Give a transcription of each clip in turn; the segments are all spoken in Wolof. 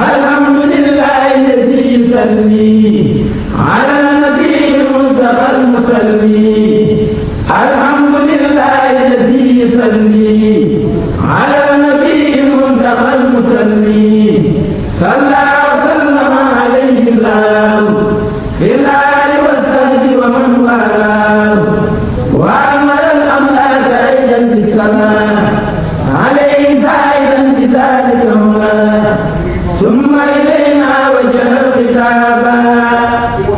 الحمد لله الذي يصلي على النبي المنتقى المصلي الحمد لله الذي يصلي على النبي المنتقى المصلي صلى وسلم عليه الله في الآل والصحب ومن والاه وأمر الأملاك أيضا بالصلاة عليه زائدا بذلك هنا ثم إلينا وجه الخطابا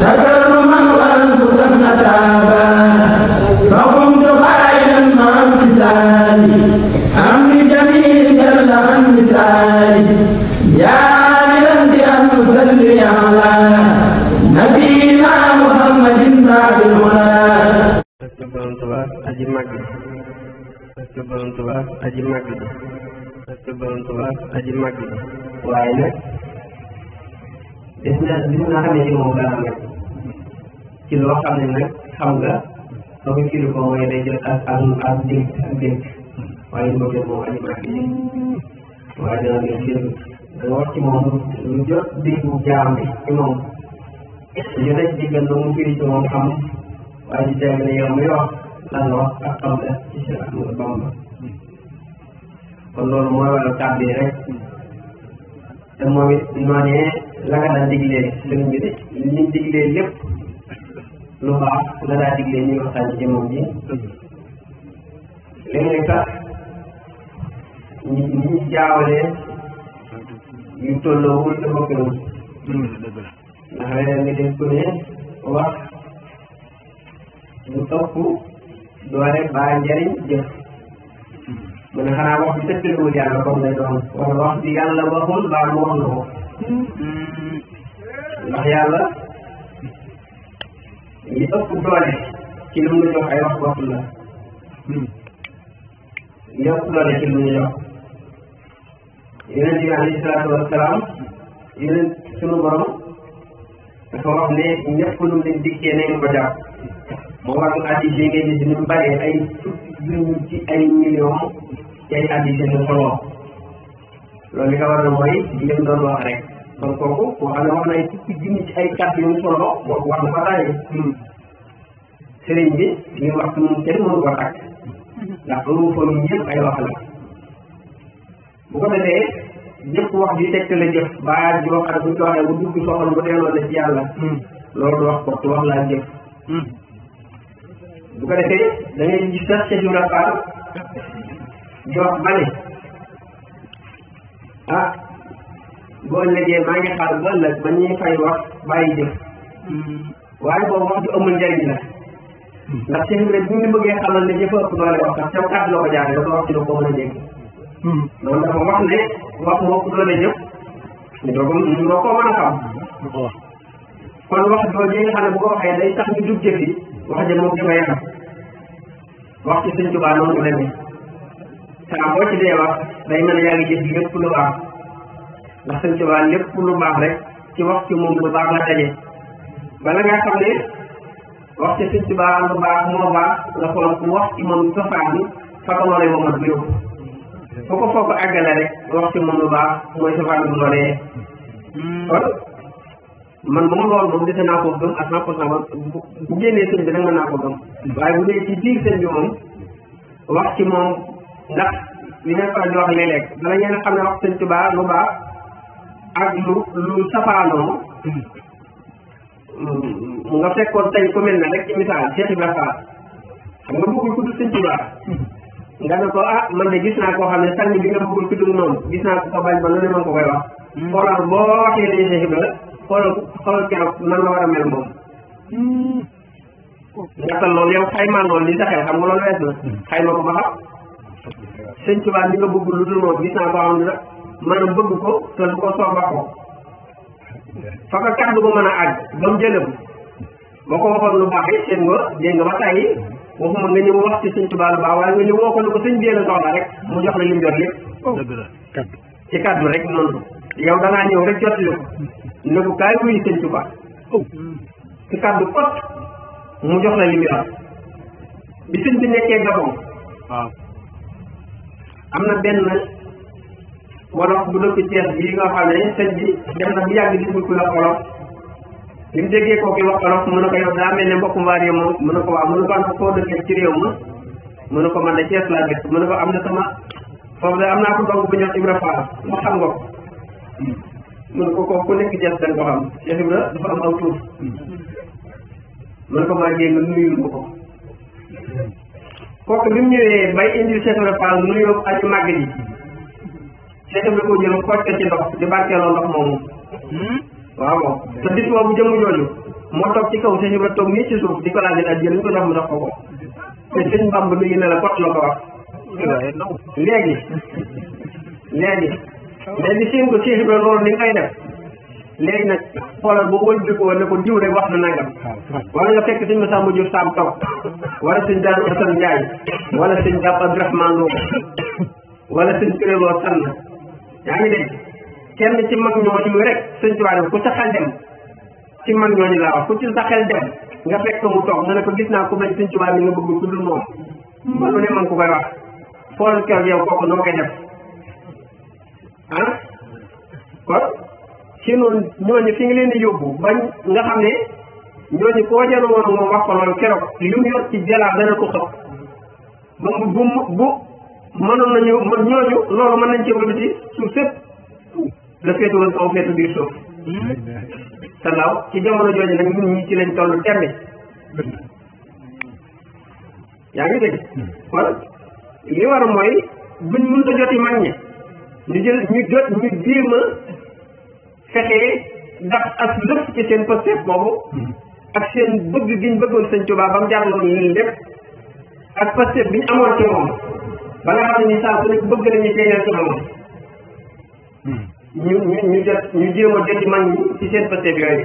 تكرما وأنفسا أتابا فقمت قائلا مع امتثالي أمر جميل جل عن مثالي يا عاملا بأن نصلي على نبينا محمد باب الهدى. aji màgg parce que borom Tuubaa aji màgg parce que borom Tuubaa aji màgg waaye nag des na xamee ci moom dara nag ci loo xam ne nag xam nga soo ko firi ko mooy day jël ak dégg waaye du ko jël moom aji màgg waaye dana nga jël danga wax ci moom lu jot déggu jaam bi ci moom lu jot ci diggante mu firi ci moom xam waaye di teg ne yow mi wax lan la wax ak xam la ci Cheikh Ahmadou Bamba kon loolu mooy waral kàddu yi rek te moom it noonee la nga daan diglee sëriñ bi de liñ diglee lépp lu baax la daa diglee ñuy waxtaan ci moom ji léeg-léeg sax ñi jaawalee yu tolloowul te bokkewul ndax léeg-léeg nga dégg ku ne wax lu topp doole baa njariñ jëf mu ne xanaa wax bi tëkkaliwul yàlla comme lay doon wala wax bi yàlla waxul baa mu wax na ko ndax yàlla li ëpp doole ci lu mu jox ay wax waxul la li ëpp doole ci lu mu jox yonent bi alayhi salaatu wasalaam yonent sunu borom dafa wax ne ñëpp lu mu leen dikkee nañu ko jàpp moo waral addis yi ngay gis ni mu bëree ay junni ci ay millions ci ay addis yi ñu solo loolu li ko war a mooy li mu doon wax rek kon kooku koo xam ne wax na ay fukki junni ci ay kàddu yu mu solo boobu wax na ko daay sëriñ bi li wax ci moom kenn mënu ko takk ndax lu mu folu yëpp ay wax la bu ko defee jëpp wax ji tegte la jëf baa joo xam ne buñ ko waxee bu dugg soxal bu delloo la ci yàlla loolu du wax kooku wax laa jëf bu ko defee da ngay gis sax ca Jula Fall di wax ba ne ah boo ëllëgee maa ngi xaar ba ëllëg ba ñuy fay wax bàyyi jëf waaye boobu wax ju amul njariñ la ndax seen rek bu ñu bëggee xamal ne jëf ëpp doole wax sax ca kàddu la ko jaaree dafa wax ci lu ko mën a dégg loolu dafa wax ne wax moo ëpp doole jëf ñu doo ko mën a xam kon wax jooju nga xam ne bu ko waxee day tax ñu jug jëf yi wax ja moom dafa yàqal wax ci Sëñ Tuubaa noonu ko demee saa boo ci dee wax day mel ne yaa ngi jëf lépp lu baax ndax Sëñ Tuubaa lépp lu baax rek ci wax ci moom lu baax la daje bala nga xam ne wax ci Sëñ Tuubaa lu baax moo baax nga xool ku wax ci moom safaan bi fa ko loolee moom bu yóbbu foo ko àggale rek wax ci moom lu baax mooy safaan bu loolee kon man moom loolu moom dese naa ko gëm à 100% bu génnee sëñ bi nag mën naa ko gëm waaye bu dee ci biir sëñ bi moom wax ci moom ndax li nga faral di wax léeg-léeg bala ngeen xam ne wax Sëñ Tuubaa lu baax ak lu safaanoo mu nga fekkoon tey ku mel na rek ci misaal Cheikh Ibrahima Fall xam nga bëggul ku dul Sëñ Tuubaa nga ne ko ah man de gis naa koo xam ne sànni bi nga bëggul ku dul noonu gis naa ko ko bañ ba lu ne man ko koy wax xoolal boo waxee dañuy Cheikh Ibrahima xoolal keroog nan la war a mel moom nga loolu yow xaymaa loolu li sa xel xam nga loolu wees na xayma ko ba xam Sëñ Tuubaa li nga bëgg lu dul moom gis naa ko xam ne maanaam bëgg ko te lu ko soob ba ko fa ko kàddu ko mën a àgg ba mu jëlee ko boo ko waxoon lu baax it seen nga dégg nga ba tàyyi waxuma nga ñëw wax ci Sëñ Tuubaa lu baax waaye nga ñëw woo ko ne ko sëñ bi la soxla rek mu jox la lim jot lépp ci kàddu rek noonu yow da ngaa ñëw rek jotali ko ne ko kaay wuyu Sëñ Tuubaa ci kàddu kot mu jox la lim yor bi sëñ bi nekkee Gabon waaw am na benn wolof bu dëkk Thiès bii nga xam ne sëñ bi dem na bu yàgg di ku la olof li mu déggee kooku wax olof mu ne ko yow daa mel ne mbokku mbaar yow moom mu ne ko waaw mu ne ko am koo dëkkee ci réew ma mu ne ko man de Thiès laa dëkk mu ne ko am na sama foofu de am naa ko dong bu ñëw Ibra Fall ma xam nga ko mu ne ko kooku ku nekk Thiès dañ ko xam Cheikh Ibra dafa am aw tuur mu ne ko maa jéem nga nuyul ma ko kooku bi mu ñëwee bay indil Cheikh Ibra Fall nuyoo aji màgg ji Cheikh Ibra ko jël xooj ko ci ndox di barkeeloo ndox moomu waaw te bis boobu jëmm jooju moo toog ci kaw Cheikh Ibra toog nii ci suuf di ko laajal ak jël ñu ko jox mu dox ko ko te sëñ Bamba nuyu na la kot la ko wax léegi seen ko Cheikh Ibra loolu ni nga koy def léegi nag xoolal boo wëlbi ko ne ko diw rek wax na nangam wala nga fekk sëñ Massa Madiou Sam toog wala sëñ Daaru Asan Njaay wala sëñ Jàpp Abdourahmane Lo wala sëñ Pirelo Sann yaa ngi dégg kenn ci mag ñooñu rek sëñ Tuubaa ku sa xel dem ci mag ñooñu laa wax ku ci sa xel dem nga fekk mu toog mu ne ko gis naa ku mel sëñ Tuubaa mi nga bëgg ku dul moom lu ne man ko koy wax xoolal keroog yow kooku noo koy def ah kon ci noonu ñooñu fi nga leen di yóbbu bañ nga xam ne ñooñu koo jël woon moom wax ko loolu keroog li mu yor ci jalaab dana ko xëpp bu mënoon nañu ñooñu loolu mën nañ ci wëlbati suuf sëpp la féetu woon kaw féetu biir suuf te laaw ci jamono jooju nag ñun ñi ci lañ toll tembe yaa ngi dégg kon li war mooy buñ mën a joti mag ñi ñu jéem a fexe ndax ak lépp ci seen pëstéef boobu ak seen bëgg giñ bëggoon sëñ Tuubaa ba mu jàngaloon leen lépp ak pëstéef bi ñu amoon ci moom ba nga xam ne ni saa su nekk bëgg nañu feeñal ci moom ñu jéem a joti mag ñi ci seen pëstéef yooyu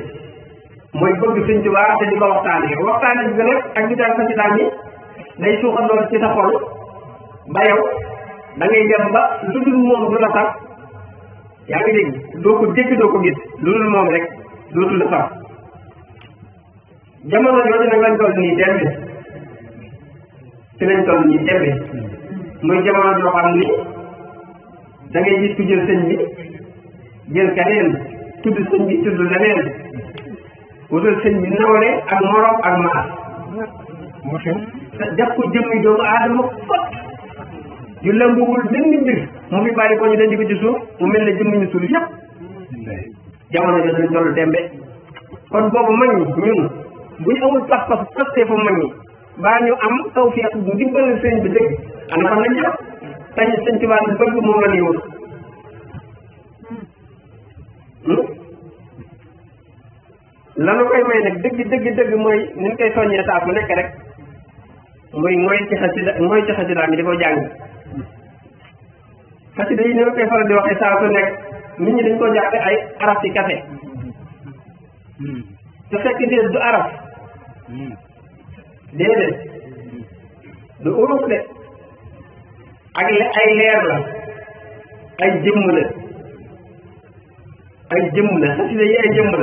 mooy bëgg sëñ Tuubaa te di ko waxtaane bi nag ak ñu daal xasidaam yi day suuxandoo ci sa xol ba yow da ngay dem ba lu dul moom du la sax yaa ngi dégg doo ko dégg doo ko gis lu dul moom rek dootul la sax jamono jooju nag lañ toll nii tembe ci lañ toll nii tembe muy jamono joo xam ni da ngay gis ku jël sëñ bi jël keneen tudd sëñ bi tudd leneen wutal sëñ bi nawle ak morom ak maas def ko jëmmi doomu aadama fot yu lëmbuwul benn mbir mu fi bàyyi ko ñu denc ko ci suuf mu mel ne jëmmi ñu suul yëpp jamono jooju lañ toll tembe kon boobu mag ñi ñun bu ñu amul pas-pas pasté fa mag ñi baa ñu am tawfiq bu dimbalal sëñ bi dëgg ana fan lañ jëm tañ sëñ Tuubaa bëgg moom la ñuy wut lanu koy may nag dëgg mooy ni ñu koy soññee saa su nekk rek mooy ci xasida mi di ko jàng xasida yi ni ma koy faral di waxee saa su nekk nit ñi dañ ko jàppe ay araf ci kase te fekk déet du araf déedéet du uruf de ak ay leer la ay jëmm la xasida yi ay jëmm la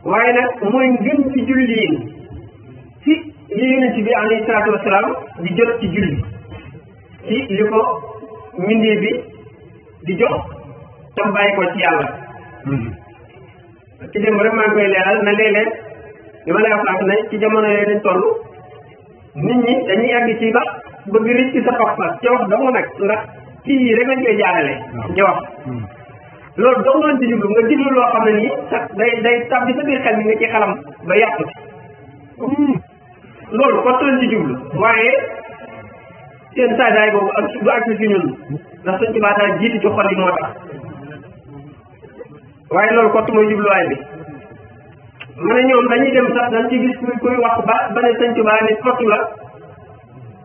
waaye nag mooy ngën ci julliin ci li yonent bi alayhi salaatu wasalaam di jot ci julli ci li ko mbindee bi di jox tam bàyyi ko ci yàlla ci dem rek maa ngi koy leeral na léeg-léeg li ma lay wax ne ci jamono yooyu dañ toll nit ñi dañuy àgg ci ba bëgg rëcc ci sa pas-pas ci wax dong nag ndax kii yi rek lañ koy jaarale ci wax loolu dong lañ ci jublu nga jublu loo xam ne nii sax day tàbbi sa biir xel mi nga ci xalam ba yàqu ci loolu kott lañ ci jublu waaye seen saadaay boobu ak du ak ci ñun ndax suñ ci baataa jiitu ci xol yi moo tax waaye loolu kott mooy jubluwaay bi ma ne ñoom dañuy dem sax dañ ci gis kuy wax ba ne sëñ Tuubaa ne kott la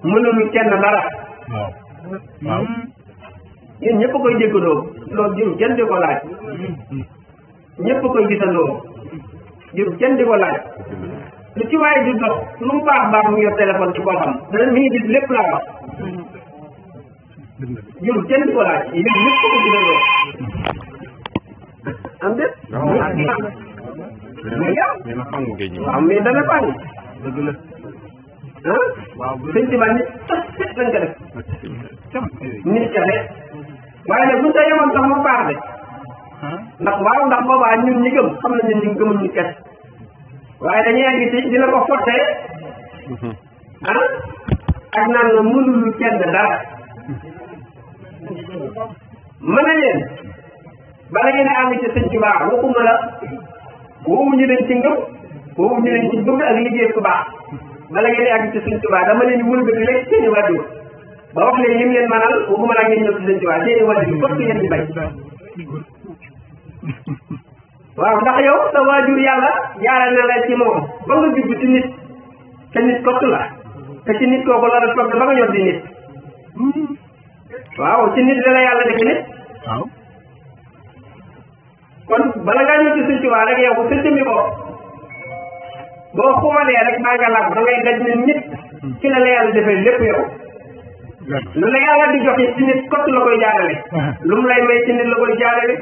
mënul kenn dara waaw yéen ñëpp koy déggandoo loolu jur kenn di ko laaj ñëpp koy gisandoo jur kenn di ko laaj lu ci waaye di dox lu mu baax mu yor téléphone ci boppam dana mi ngi gis lépp laa wax jur kenn di ko laaj yéen ñëpp koy gisandoo am déet am mais dana fang sëñ Tuubaa nit tas set lañ ko def nit caxe waaye nag buñ sa yemoon sax mu baax de ndax waaw ndax boobaa ñun ñi gëm xam nañ ne ñu gëmul ñu kes waaye dañuy egg ci dina ko fottee ak naan nga mënul kenn dara mën na leen bala ngeen a àgg ci sëñ Tuubaa waxuma la woowuñu leen ci ngëm woowuñu leen ci bëgg ak liggéey ku baax bala ngeen a àgg ci sëñ Tuubaa dama leen wëlbati rek seeni waajur ba wax leen lim leen manal waxuma la ngeen ñëw ci sëñ Tuubaa seeni waajur fokk ngeen di bay waaw ndax yow sa waajur yàlla jaarale na la ci moom ba nga jubbu ci nit te nit kott la te ci nit kooku la respecté ba nga ñor di nit waaw ci nit la yàlla defe nit waaw kon bala ngaa ñëw ci sëñ Tuubaa rek yow sa jëmmi bopp boo xoolee rek maa nga làmb da ngay daj ne nit ci la yàlla defee lépp yow lu la yàlla di joxe ci nit kott la koy jaarale lu mu lay may ci nit la koy jaarale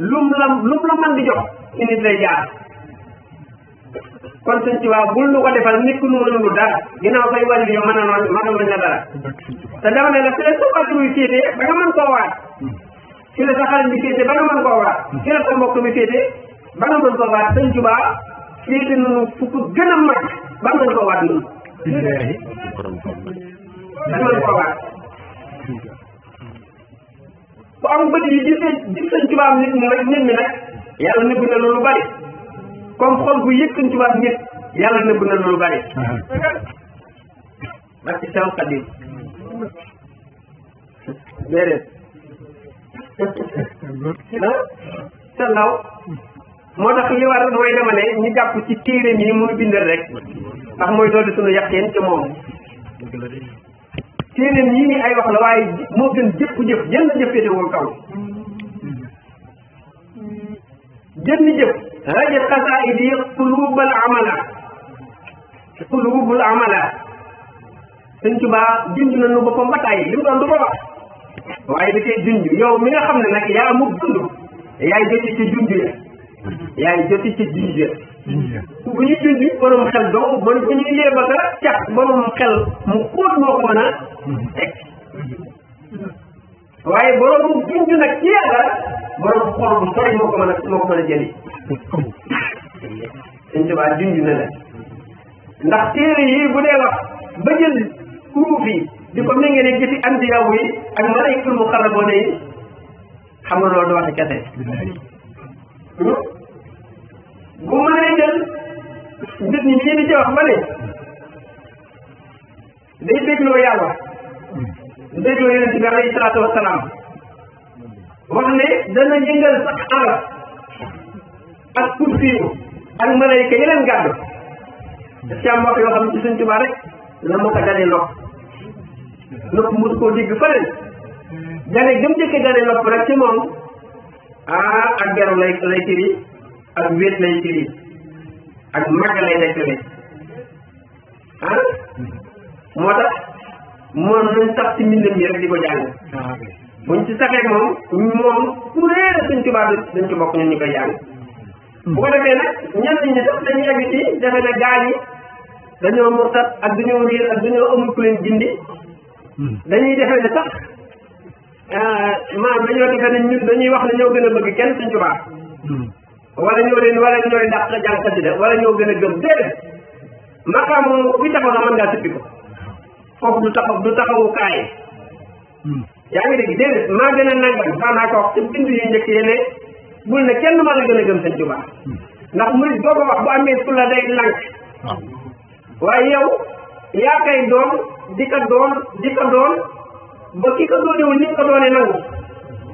lu mu la mën di jox ci nit lay jaar kon sëñ Tuubaa bul nu ko defal nit ku nu mënulu dara ginnaaw say wàllu yow mënal na dara te dama ne la fi la sa waajur yi féete ba nga mën koo waat fi la sa xarit bi féete ba nga mën koo waat fi la sa mbokk mi féete ba nga mën koo waat sëñ Tuubaa féete nunu fu ko gën a mag ba nga mën koo waat nunu ba mën koo waat bu am bët yi gis sëñ Tuubaa nit ñi nag yàlla nëbb na loolu bari comme xol bu yëg sëñ Tuubaa nit yàlla nëbb na loolu bari barki Seex Xaadim déedéet sa ndaw moo tax li war mooy dama ne ñu jàpp ci téere yi mu bindal rek ndax mooy doolu suñu yaqeen ci moom téere yi ni ay wax la waaye moo gën jëf jënd jëfeetewul kaw jënd jëf rajo xasaayid yi qulubal amala sëñ Tuubaa junj na nu boppam ba tàyyi li mu doon du ko wax waaye da cee junj yow mi nga xam ne nag yaa mu dund yaay joti ci junj ya yaay joti ci junj ya bu ñu junj borom xel dong bu ñu yéeba ka cax borom xel mu xóot moo ko mën a teg waaye borom junj nag ci yàlla borom xol bu sori moo ko mën a jëli sëñ Tuubaa junj na la ndax téere yi bu dee wax ba jël kuruuf yi di ko méngale jëfi anbiyaaw yi ak malaa'ikatul muqarraboon yi xam nga loolu du waxi kese bu mënee jël nit ñi ñii di ci wax ba ne day dégloo yàlla dégloo yonent bi alayhi salaatu wasalaam wax ne dana yëngal sax arab ak kursiyu ak malayka yi leen gàddu daf ci am wax yoo xam ne ci Sëñ Tuubaa rek la mu ko dalee nopp mos koo dégg fële jane gëm jëkke dalee nopp rek ci moom ak beru lay firi ak wéet lay firi ak màgg lay nekkale moo tax moom dañ sax ci mbindam yi rek di ko jàng buñ ci saxee moom ku réere Sëñ Tuubaa dañ ci bokk ñun ñu koy jàng bu ko defee nag ñenn ñi sax dañuy egg ci defe ne gaa ñi dañoo murtat ak dañoo réer ak dañoo amul ku leen gindi dañuy defe ne sax maanaam dañoo defe ne ñun dañuy wax ne ñoo gën a bëgg kenn Sëñ Tuubaa wala ñooy dàq jàng xasida wala ñoo gën a gëm déedéet maqaamu bi taxaw na mën ngaa sippi ko foofu du taxawu kaay yaa ngi dégg déedéet maa gën a nangam maanaa ko wax ci bind yu njëkk yi ne bul ne kenn mën a gën a gëm Sëñ Tuubaa ndax murid boo ko wax bu amee fu la day lànk waaye yow yaa koy doon di ko doon ba ki ko doonewul ni ko doonee nangu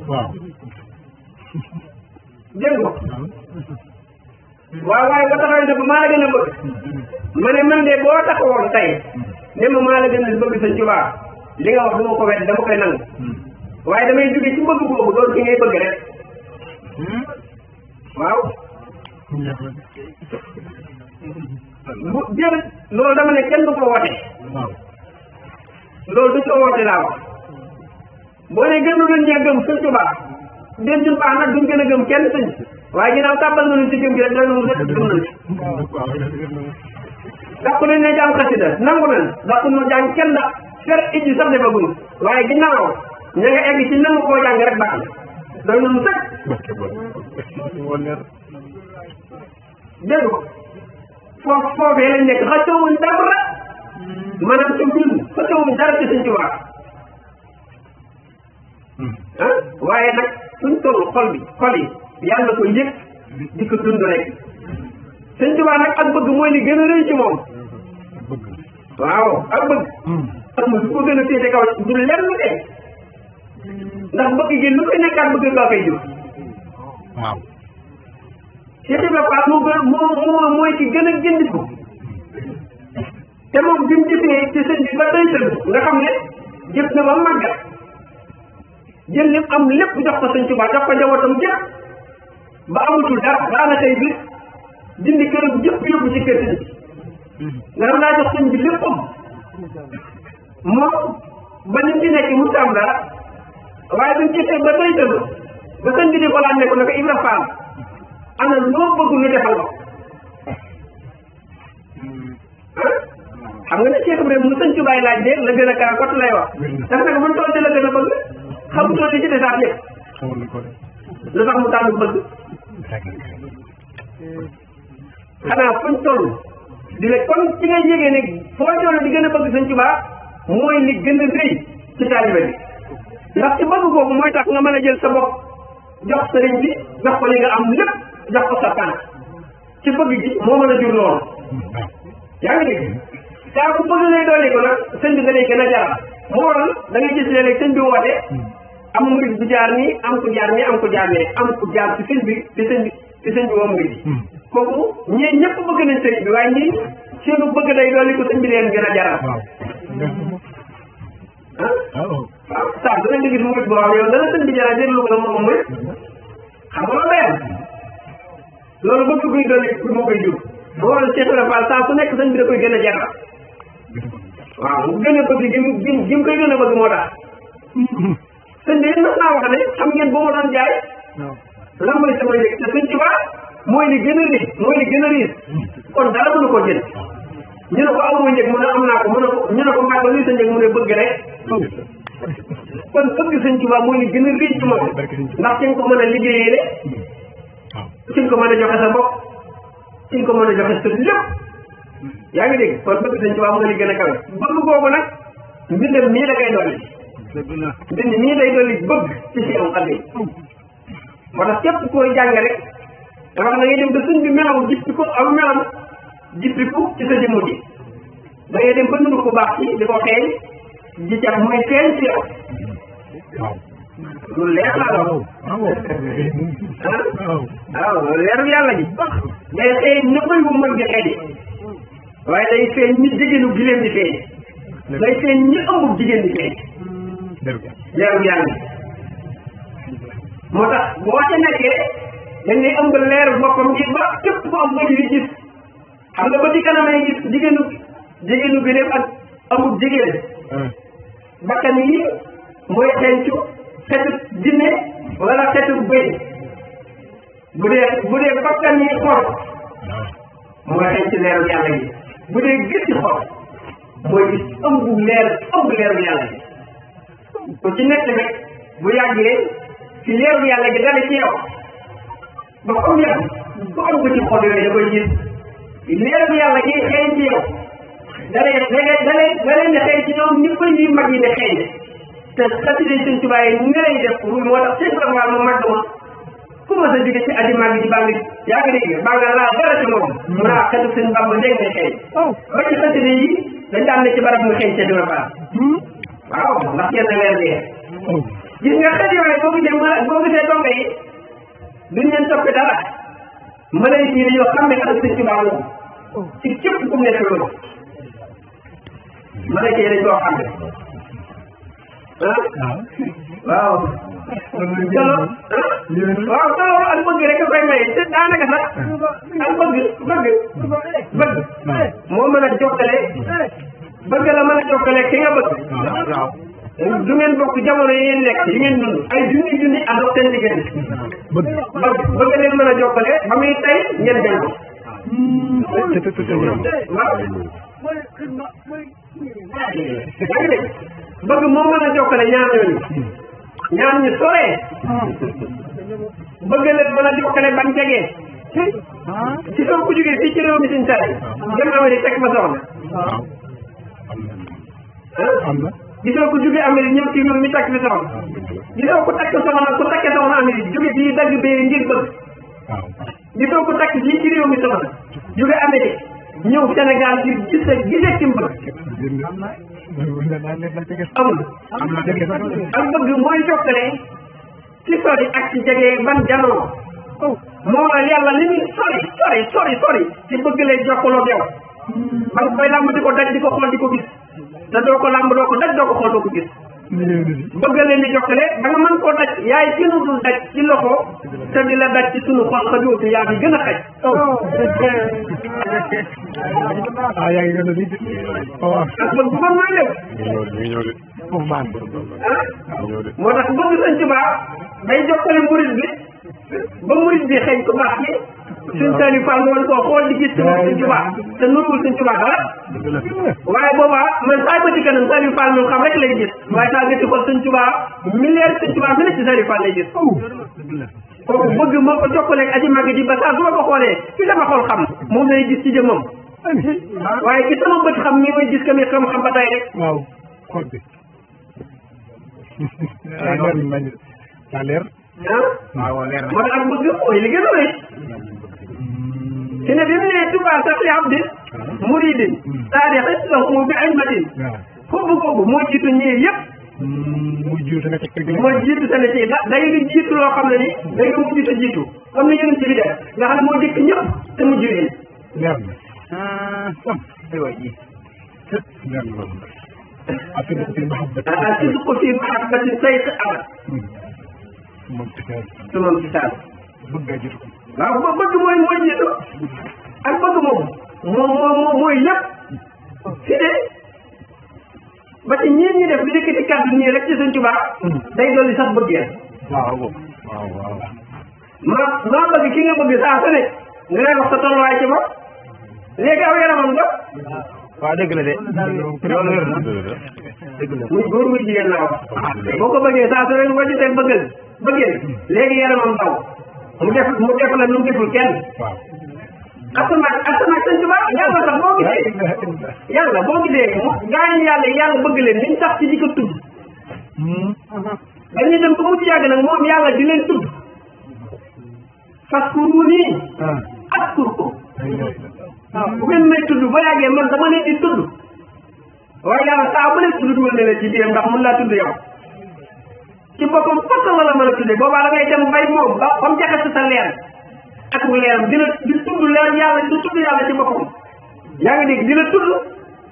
waaw dégg nga waaw waaye ba taxawee ne ba maa la gën a bëgg ma ne man de boo taxawoon tey ne ma maa la gën a bëgg Sëñ Tuubaa li nga wax du ma ko wedd dama koy nangu waaye damay jóge ci bëgg boobu doon ki ngay bëgg rek waaw bu jël loolu dama ne kenn du ko woote loolu du ko woote laa wax boo ne gënu leen ñee gëm Sëñ Tuubaa den ñun baax nag duñ gën a gëm kenn sëñ waaye ginnaaw tàbbal nañu ci gëm gi rek doy nañu rek gëm nañu dàqu nañ ne jàng xasida nangu nañ dàqu ñu jàng kenn da fer ijji sax defaguñ waaye ginnaaw ña nga egg ci nangu koo jàng rek baax na doy na mu sëkk dégg ko foofee lañ nekk xëccowuñ dara maanaam ci mbir xëccowuñ dara ci Sëñ Tuubaa ah waaye nag suñ toll xol yi yàlla ko yëg di ko dund rek Sëñ Tuubaa nag ak bëgg mooy li gën a rëy ci moom waaw ak bëgg amul lu ko gën a féete kaw du lenn de ndax bëgg gi lu koy nekkaat bëgg gaa koy jur waaw Cheikh Ibrahima Fall mooy ci gën a gëndiku te moom bi mu jëfee ci sëñ bi ba day tëdd nga xam ne jëf na ba màggat jël lépp am lépp jox ko Sëñ Tuubaa jox ko njabootam jëpp ba amatul dara ba ana tey bis dindi këram jëpp yóbbu ci kër sëñ bi nga xam naa jox sëñ bi léppam moom ba ni mu ci nekk mu am dara waaye bi mu jëfee ba day tëdd ba sëñ bi di ko laaj ne ko Ibra Fall ana loo bëgg ñu defal ko xam nga ne Cheikh Ibrahima mu Sëñ Tuubaa laaj de la gën a kaa kot lay wax dafa nag mën tool la gën a bëgg xamutoo li ci desaat yëpp lu tax mu tànn bëgg xanaa fuñ toll di le kon ci ngay yégee ne foo toll di gën a bëgg Sëñ Tuubaa mooy li gën a rëy ci taalibe bi ndax ci bëgg googu mooy tax nga mën a jël sa bopp jox sëriñ bi jox ko li nga am lépp jox ko sa tànk ci bëgg gi moo mën a jur loolu yaa ngi dégg saa bu bëgg lay doole ko nag sëñ bi da lay gën a jaral moo waral da ngay gis léeg-léeg sëñ bi woote am murid bu jaar nii am ku jaar nii am ku jaar nee am ku jaar ci sëñ bi ci sëñ bi woo murid bi kooku ñëpp bëgg nañ sëriñ bi waaye ñii seenu bëgg day doole ko sëñ bi leen gën a jaral waaw saa danañ nga gis murid boo xam yow dana sëñ bi jaral jël lu ko moom murid xam nga loolu day am loolu bëgg guy doole moo koy jur moo waral Cheikh Ibrahima Fall saa su nekk sëñ bi da koy gën a jaral waaw mu gën a bëgg gi mu koy gën a bëgg moo tax sëñ bi mas naa wax ne xam ngeen boo ma doon jaay lan mooy sama njëg te Sëñ Tuubaa mooy li gën a riis mooy li gën a riis kon dara mënu ko jënd ñu ne ko amoo njëg mu ne am naa ko mu ne ko ñu ne ko mbaa luy sa njëg mu ne bëgg rek kon bëgg Sëñ Tuubaa mooy li gën a riis ci moom ndax ci nga ko mën a liggéeyee ci nga ko mën a joxe sa bopp ci nga ko mën a joxe sa lépp yaa ngi dégg kon bëgg Sëñ Tuubaa mooy li gën a kawe bëgg boobu nag mbindam mii da koy dolli mbind mii day dolli bëgg ci si am xam moo tax képp koy jàng rek dafa wax na ngay dem ba sëñ bi melaw jippi ko aw melam jippiku ci sa jëmm ji da ngay dem ba nuru ko baax ci di ko xeeñ ji ca mooy feeñ ci yow lu leer laa la waaw leeru yàlla ji day xeeñ na koy bu mën di xeeñ waaye day feeñ ñi jigéenu gileem di feeñ day feeñ ñi ëmb jigéen di feeñ leeru yàlla ji moo tax boo ca nekkee dañ lay ëmb leeru boppam ngir ba képp ko am bët yi gis xam nga ba ci kanamay gis jigéenu gileem ak amul jigéen bakkan yi mooy xeeñcu xetu jinne wala xetu bëy bu dee bakkan yi xool mooy xeeñcu leeru yàlla gi bu dee gis ci xool mooy gis ëmb leeru yàlla gi ku ci nekk rek bu yàggee ci leeru yàlla gi dale ci yow ba comme yow ku am ko ci xol yooyu da koy gis leeru yàlla gi xeeñ ci yow dalee ne xeeñ ci ñoom ni koy yi mag yi ne xeeñ te xasida Sëñ Tuubaa yi ni lay def moo tax seen programme mu mag ma ku ma sa jóge ci aji mag ji baa ngi yaa ngi dégg baa nga laa dara ci moom mun a xetu seen Bamba dégg nga xeeñ ba ci xasida yi dañ daan ne ci barab mu xeeñ ca dina baax waaw ndax kenn leer dee gis nga xet yooyu boo gisee donga yi duñ leen toppe dara malayka yi dañoo xam ne ak Sëñ Tuubaa moom ci képp ku mu nekk loolu malayka yi dañ koo xam ne waaw waaw solo ak bëgg rek a koy may te daanaka sax ak bëgg moo mën a jokkale bëgg la mën a jokkale ki nga bëgg du ngeen bokk jamono yi ngeen nekk yi ngeen dund ay junni ak seen diggante bëgg leen mën a jokkale ba muy tey ngeen dem ko waaw bëgg moo mën a jokkale ñaar yooyu ñaar ñu soree bëgg leen mën a jokkale ban jegee ci soo ko jógee fii ci réew mi suñu tare dem Amérique teg fa soxna gisoo ko jógee Amérique ñëw ci réew mi teg fi soxna gisoo ko takk soxna ku takkee soxna Amérique jóge fii dagg bee ngir bëgg gisoo ko takk fii ci réew mi soxna jóge Amérique ñëw Sénégal ngir gisee ci mbëgg amul ak bëgg mooy jokkale ci sori ak ci jege ban janoo moo la yàlla li muy sori ci bëgg lay jokkaloo yow ba nga koy làmb di ko daj di ko xool di ko gis te doo ko làmb doo ko daj doo ko xool doo ko gis bëgg leen di jokkale ba nga mën koo daj yaay ci nu dul daj ci loxo te di la daj ci sunu xol xa dootu yaa fi gën a xaj yaa ngi gën a di ak bëgg bu mooy lépp moo tax bëgg Sëñ Tuubaa day jokkale murid bi ba murid bi xëy ko baax gi suñ Saliou Fall woon koo xool di gis ci Sëñ Tuubaa te nuruwul Sëñ Tuubaa dara waaye boobaa man saa bëti kanam Saliou Fall moom xam rek lay gis waaye saa gëti xool Sëñ Tuubaa milliard Sëñ Tuubaa mi ne ci Saliou Fall lay gis kooku bëgg moo ko jokkaleeg aji màgg ji ba saa su ma ko xoolee fi dama xool xam moom lay gis ci jëmmam waaye ki sama bët xam ni may gis ka mi xam-xam ba tey rek waaw xool bi leer moo tax ak bëgg mooy li gën a rëy ci ne bi mu ne Tuubaa sax li abdi muridin saadixin lahu bi ilmatin foofu boobu moo jiitu ñii yëpp muy jiitu ne mooy jiitu sa ne ci day lu jiitu loo xam ne ni day nga mujj sa jiitu comme ni yonent bi def nga xam ne moo dikk ñëpp te mujj leen leer na leer na أصدق في محبة أصدق في محبة سيد أبد ممتاز ثم امتثال bëgg a jiitu waaw bëgg mooy jiitu ak bëgg mooy lépp fi de ba ci ñeen ñi def li nekk ci kàddu nii rek ci Sëñ Tuubaa day dolli sax bëgg yéen waaw maa bëgg ki nga bëgg saa su ne nga lay wax sa tolluwaay ci bopp léegi aw yaramam nga waaw dëgg la de loolu wér na dëgg la muy góor muy jigéen la wax boo ko bëggee saa su ne nga gisee bëggee léegi yaramam daw mu def la nu mu deful kenn asamaan Sëñ Tuubaa yàlla sax boo gisee yàlla bëgg leen liñ tax ci di ko tudd dañuy dem ba mu ci yàgg nag moom yàlla di leen tudd faskuruuni askurkum bu ngeen may tudd ba yàggee man dama leen di tudd waaye yàlla saa bu leen tudd dugal ne la ci biir ndax mun laa tudd yow ci boppam fokk la mën a tuddee boobaa da ngay dem bay moom ba mu jaxase sa leer ak mu leeram di tudd leer yàlla di tudd yàlla ci boppam yaa ngi dégg di la tudd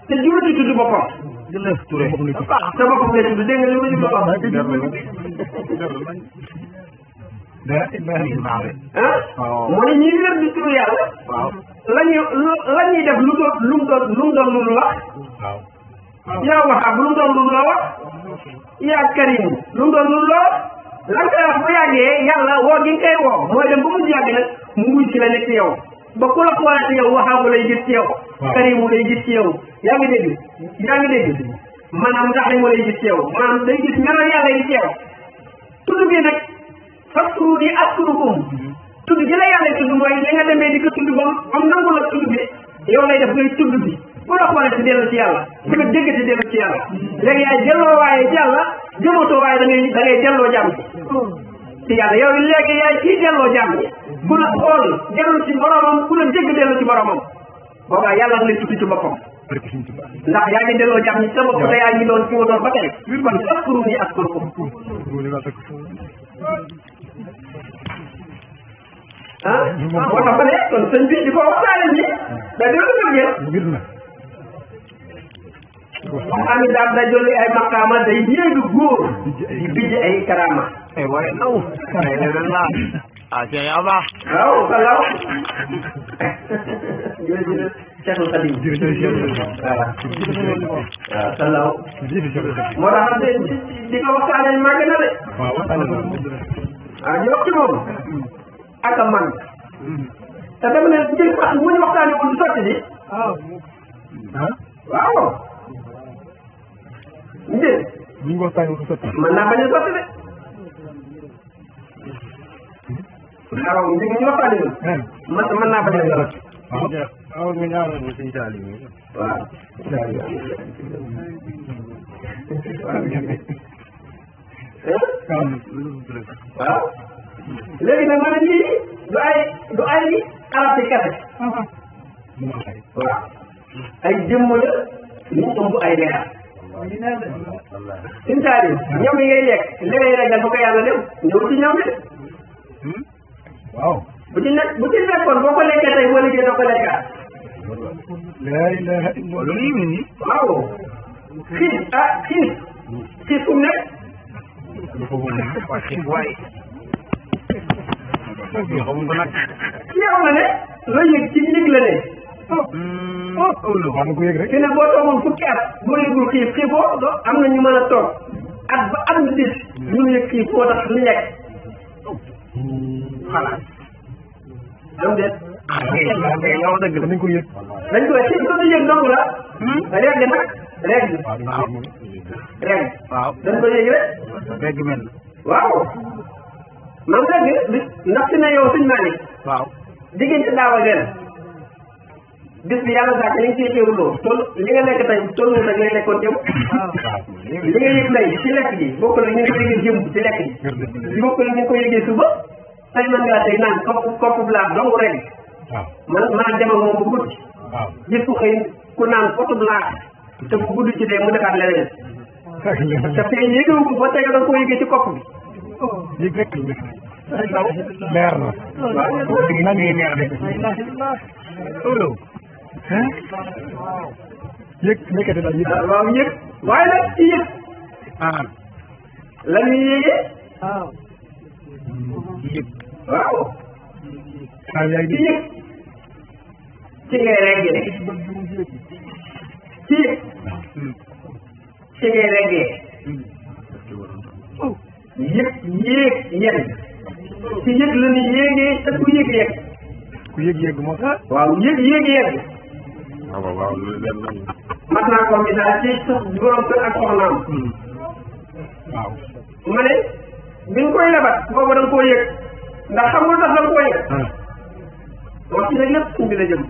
te jublu ci tudd boppam di la turé sa boppam lay tudd dégg nga li ma ci boppam mu ne ñi wér di tudd yàlla la ñuy def lu mu doon lu wax yaa waxaab lu mu doon lu la wax yaa karim lu mu doon lu la wax lan koy wax bu yàggee yàlla woo gi nga koy woo mooy dem ba mu yàgg nag mu wuy ci la nekk ci yow ba ku la xoolee ci yow waxaabu lay gis ci yow karimu lay gis ci yow yaa ngi dégg maanaam ndax mu lay gis ci yow maanaam day gis melal yàlla yi ci yow tudd bi nag faskuruuni askurukum tudd gi la yàlla tudd mooy li nga demee di ko tudd ba am nangu la tudd bi yow lay def ngay tudd bi ku la xoolee ci dellu ci yàlla ku la dégg ci dellu ci yàlla léegi yaay delloo waaye ci yàlla jëmatoo waaye da ngay delloo jàmm ci yàlla yow léegi yaay kii delloo jàmm ku la xool dellu ci boromam ku la dégg dellu ci boromam boobaa yàlla lay tudd ci boppam ndax yaa ngi delloo jàmm ci sa bopp te yaa ngi doon ci doon ba tey kon askuruuni askurukum moo tax ba ne kon sëñ bi di ko waxtaane ni da dina ko jógee moom amit daal day jolli ay maqaama day yéegu góor di bijj ay karaama waaye naw Cheikh Aba waaw salaw jërëjëf Cheikhul Khadim waaw salaw moo tax di ko waxtaane màgg na de ñu wax ci moom ak a man te dama ne jël sax bu ñu waxtaanee woon du sotti bi waaw njël bu ñu waxtaanee du sotti mën naa bañ a sotti de waaw ñu ngi waxtaanee mën naa bañ a yor. waaw nga ñaanal ma si Italie bi. waaw. waaw. léegi nag ma ne lii du ay arab yi kese. waaw. ay jëmm la ñu ëmb ay leer. Italie ñoom yi ngay lekk li ngay regal ba ko yàlla dem ñëw ci ñoom de. waaw. bu ci nekkoon boo ko lekkee tey boo liggéey doo ko lekkaat. la ilaha illallah. waaw. xiif fu mu nekk. waaye. yow la ne loo yëg ci yëg la ne. xam nga ko yëg rek. fi ne boo toogoon fukki at boo yëgul xiifoo am na ñu mën a toog at ba at mi dis ñu yëg xiif moo tax lu lekk. xalaat. am déet. yow dëgg la dañ ko yëg. dañ koy xiif ko yëg dong la. reg nag reg. reg. waaw dañ ko yëg rek. reg mel. waaw. man reg ndax fi ne yow suñ naa ni. waaw. diggante daaw ak ren bis bi yàlla sax li nga ciy xéwloo toll li nga lekk tey toll na sax ngay lekkoon jëm. li nga yëg tey ci lekk gi bokk la ñu ngi ko yëgee jëm ci lekk gi. bokk la ñu ngi ko yëgee suba tey mën ngaa tey naan kopp blaat dong rek. man dem ak moom bu guddi. gis ku xëy ku naan kopp blaat te bu guddi ci dee mu defaat leneen. te fee yëgewu ko ba tey da nga koo yëgee ci kopp bi. yëg rek leer na. waaw dëgg naa ngi neex de. yëg nekkati daal yëg. waaw yëg waaye nag ci yëg. la ñuy yëgee. yëg. waaw. yaa ci yëg. ci ngay reggee. ci yëg. ci ngay reggee. yëg yéeg ci yëg la ni yéegee te ku yëg yëg. ku yëg moo tax. waaw yëg. waaw mat naa ko misaal ci borom kër ak soxnaam. waaw. ma ne bi nga koy labat boobu da nga koo yëg ndax xam nga tax da nga koo yëg. wax ci nag lépp suñ bi la jëm.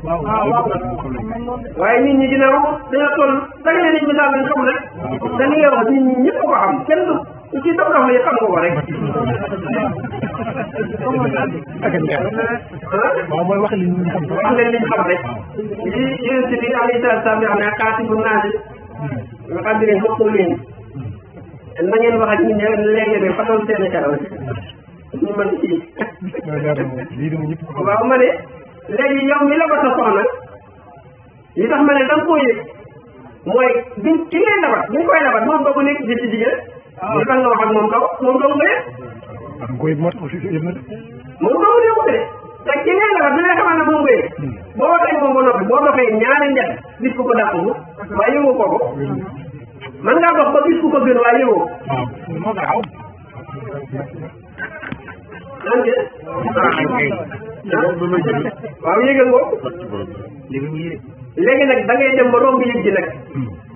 waaye nit ñi ginnaaw dañoo toll da nga leen di misaal dañ xam rek. da nga yow nit ñi ñëpp ko xam kenn du ci dox dox la xam nga ko rek. waaw mooy wax li ñu xam. wax leen li ñu xam rek. li yéen si biir alayhi salaatu salaam yoo xam ne xaatibu naasi nga xam ne bokkul leen na ngeen wax ak ñun léeg-léeg façon seen karaw ñu mën ci. waaw ma ne léegi yow mi la ko sa soxna li tax ma ne da nga koo yëg mooy ki ngay labat bi nga koy labat moom doo ko nekk ci jigéen. li tax nga wax ak moom doo nga yëg. ko yëg moo tax aussi yëg na de. moom doo nga yëg de te ki ngay labat bi nga xamal ne moom nga yëg boo waxee moom ba noppi boo doxee ñaari njëkk gis ko dàq mu waaye yëgoo ko. man ngaa dox ba gis ku ko gën waaye yëgoo. waaw moo gaaw. waaw yëgal ko. léegi nag da ngay dem ba romb yëg ji nag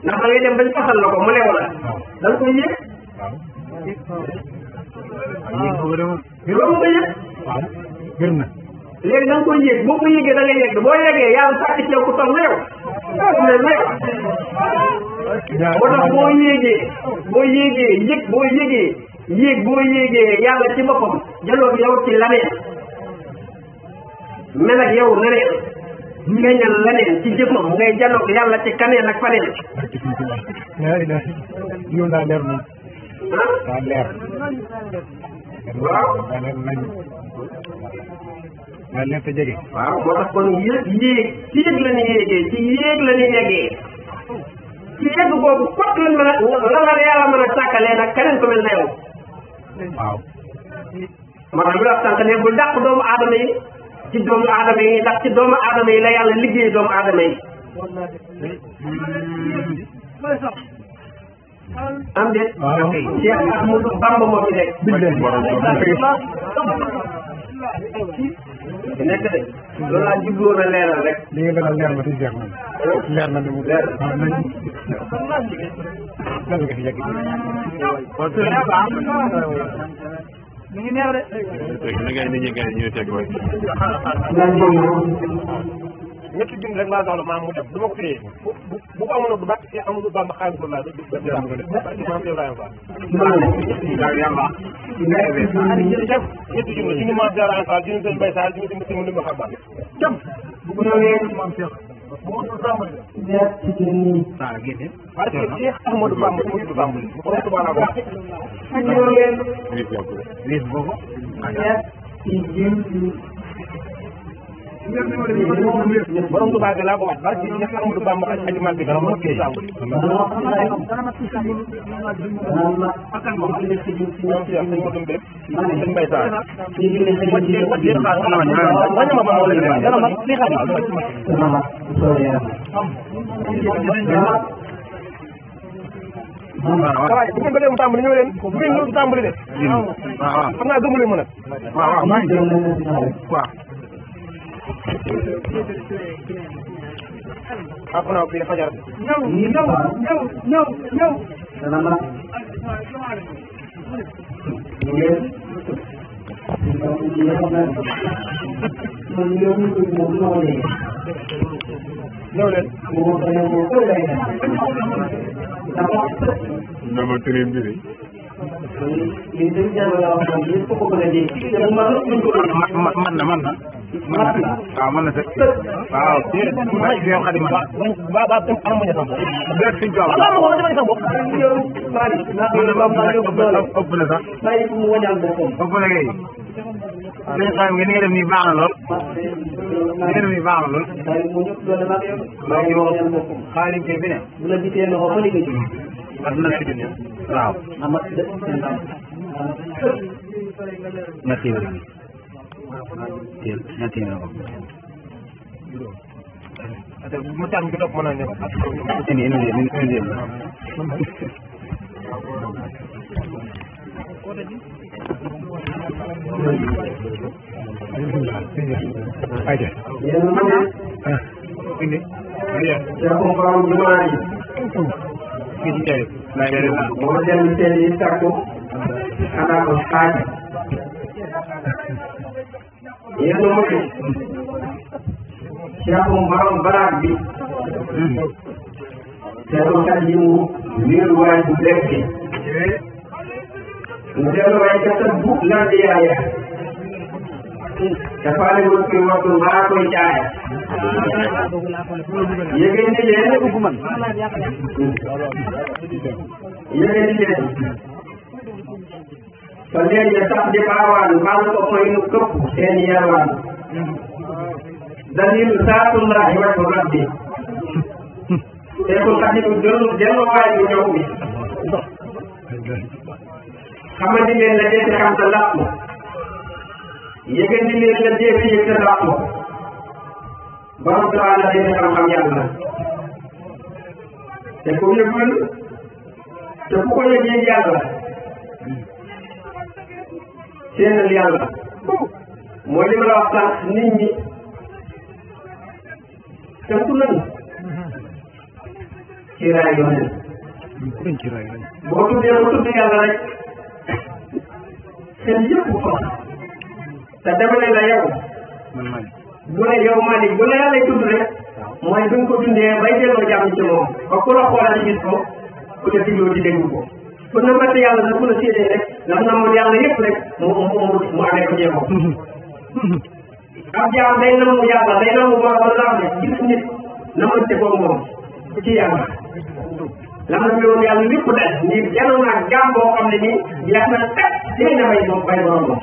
ndax da ngay dem bañ fasal la ko mu lew la da nga koy yëg. loolu nga yëg. gër na. léegi da nga koy yëg boo ko yëgee da ngay yëg boo yëgee yàlla sàkk ci yow ku toll na yow. moo tax boo yëgee yëg boo yëgee yàlla ci boppam jëloo yow ci laneen mel ak yow neneen feeñal leneen ci jëmmam ngay janoog yàlla ci kaneen ak faneen. yow daa leer moom. daa leer. waaw. daa leer nañ. daa leer te jege. waaw moo tax kon yéeg ci yéeg la ñuy yéegee ci yéeg la ñuy yeggee ci yegg boobu kot lañ mën a la yàlla mën a sàkkalee nag keneen ko mel na yow. waaw. moo tax ñu wax sànq ne bul dàq doomu aadama yi ci doomu aadama yi ndax ci doomu aadama yi la yàlla liggéey doomu aadama yi. am de. waaw Cheikh Ahmadou Bamba moo fi nekk. nekk de loolu laa jubluwoon a leeral rek. li nga leeral leer na fi jeex moom. leer na de mu leer. waaw nañ. lan nga fi yegg. mi ngi neex de. na ngay nit ñi ngay ñuy teg waay. ñetti junni rek laa soxla maam mu dem du ma ko téye bu ko amoon du bàq si Amadou Bamba xaalis ko laa du maam Ibrahima Fall. jërëjëf ñetti junni suñu maam Ibrahima Fall suñu sëñ Mbaye Sall suñu si mu lim xam baax jëm bu ñëwee maam Cheikh bu ma dul sàmm ñetti junni parce que Cheikh Amadou Bamba mu tudd Bamba bu ko tuba la wax wis boobu ñetti junni borom Tuubaa gi laa ko wax barke Cheikh Amadou Bamba ak Aji Malick dara mo kay ñoom ci am ñu ko dum def sëñ Mbaye Sall waaw bu ngeen bëggee mu tàmbali ñëw leen bu ngeen ñëw tàmbali de waaw xam naa gëmu leen ma nag waaw waaw aku nak pilih fajar. No. Dana ma. Nama terim diri. Man na sax waaw yow xadi ma ba am ñu sam def ci jox la mo dama sam bok yow mari na ëpp na sax bay mu wañal boppam ëpp na ngay dañ xam ngeen ngeen def ni baax na lool ngeen def ni baax na lool mu ñëpp doole ma yow xaalim ci bi ne bu la gisee no ko liggéey ci aduna ci dina waaw amat de merci nanti na ko ate mu tan ko top mona ñep ini aja ini ya ko faam jumaani ki ci tay la mo dem teli takko ana ko xaaj yéen a motu Cheikh Mbaram baraag bi seetlu kat yi mu wéeruwaay bu lekk mu delluwaay ca sa bu lan di yaaya dafa ne mu fi waxtu mbaa koy caaya yëgeen di leen yëgeen di leen so léegi sax di baawaan mbaa ko koy nu këpp seen yarwaan dalilu saatullahi wa rabbi te ko kadimu delluwaay bu ñëw bi xamandi leen la defi xam sa làqu yëgandi leen la defi yëg sa làqu borom taala la defi xam-xam yàlla te ku yëgul te ku ko yëg yëg yàlla seenal yàlla mooy li ma la wax sànq nit ñi tënku nañu ci raay yoneen boo tuddee ba tudd yàlla rek seen yëpp ko te dama ne la yow bu ne yow Malick bu la yàlla tudd rek mooy bi nga ko dundee bay delloo jàmm ci moom ba ku la xoolal gis ko ku la digloo di déglu ko pour na mat yàlla nag ku la séedee rek ndax na moom yàlla yëpp rek mu amee ko jéego ab jaam day namu yàlla day namu borom la ne gis nit namante ko moom ci yàlla la ma woon yàlla lépp de ni janoon naa jaam boo xam ne nii jeex na teg dee na bay moom bay borom moom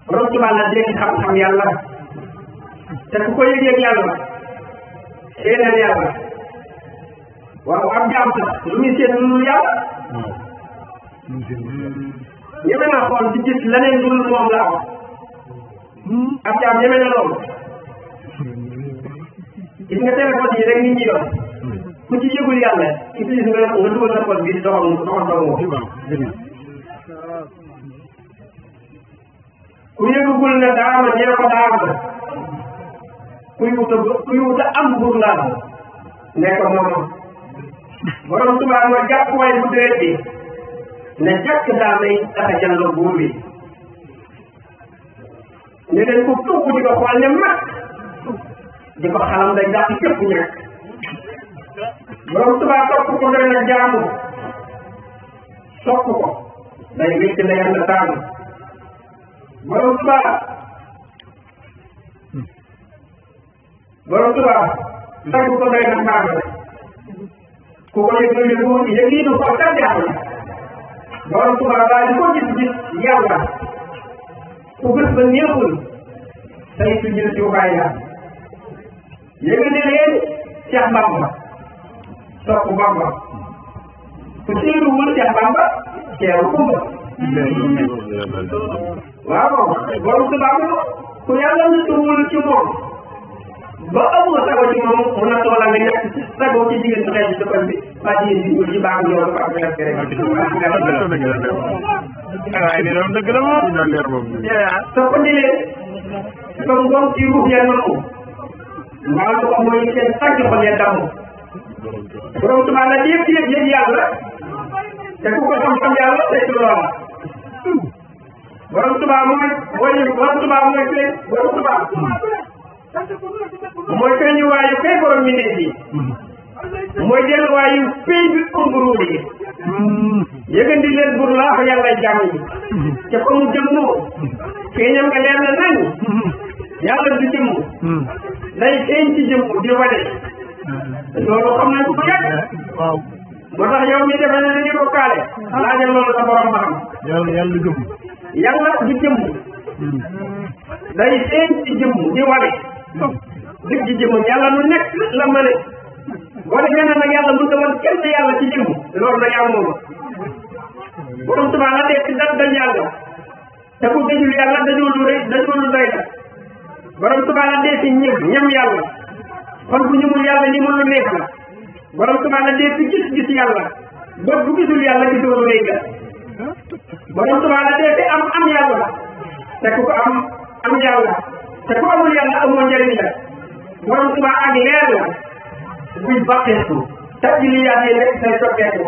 borom tubaab la dégg xam-xam yàlla te ku ko yëg-yëg yàlla seenal yàlla waaw ab jaam sax lu muy seen lu dul yàlla ñeme naa xool ci gis leneen lu dul moom laa wax ab jaam ñeme na loolu gis nga téléphone yi rek nit ñi yor ku ci yëgul yàlla utilise nga dugal sa code bi di doxal ku yëgugul ne daama ñee ko daama kuy wuta am buur laa nekk moom borom tubaab mooy jàpp waay bu dee bi ne jàkk daanay taxa jàll buur bi ñu leen ko tuub di ko xool ne mag di ko xalam day dàq képp ñàkk borom Tuubaa topp ko doy na jaamu sopp ko day wécc na yàlla taamu borom Tuubaa tagg ko doy na mbaagale ku ko yëg lu yëg yëg yi du ko sax jaaxle borom Tuubaa daal di ko gis yàlla ku gis ba neexul say su jël ci bàyyi la yëg ne leen Cheikh Bamba sopp Bamba ku siiruwul Cheikh Bamba teeru kumba waaw borom Tuubaa ku yàlla nituwul ci moom ba amul sago ci moom mu na toola nga ñàkk ci sago ci jigéen ci xeet ci dëkk bi ba jigéen bi ñu ci baax ñoo ko ak rek rek waaye ni doon dëgg la moom dina leer moom so ko ndilee so ngoom ci ruux ya nangu mbaa ko mooy seen tàgg xol ya damm borom Tuubaa la yëg ci yëg yàlla te ku ko xam yàlla te ci loola borom Tuubaa mooy borom Tuubaa mooy fee borom Tuubaa mooy feeñu waayu fee borom mi nekk yi mooy delluwaayu fee bi ëmb ruuj yi yëgandi leen bur laax yàlla jàmm yi te fa mu jëm moo feeñam nga leer na nañ yàlla du jëmm day feeñ ci jëmm di wane loolu xam nañ ko bu yàgg waaw moo tax yow mi defe ne dañuy bokkaale laajal loolu sa borom ba xam yàlla jëm yàlla du jëmm day feeñ ci jëmm di wane dëgg ci jëmm yàlla lu nekk la ma ne wala ñeneen nag yàlla mënut a wan kenn yàlla ci jëmm loolu nag yàlla moom borom Tuubaa la dee ci dañ yàlla te ku dajul yàlla dajul lu rëy dajul lu doy la borom Tuubaa la dee ci ñam yàlla xol bu ñëmul yàlla ñi mën lu neex la borom Tuubaa la dee ci gis yàlla bët bu gisul yàlla gisoo lu rëy ga borom Tuubaa la dee ci am yàlla te ku ko am yàlla te ku amul yàlla amoo njëriñ la borom Tuubaa ak leer la buy bàqeeku tajliyaat yi rek day soppeeku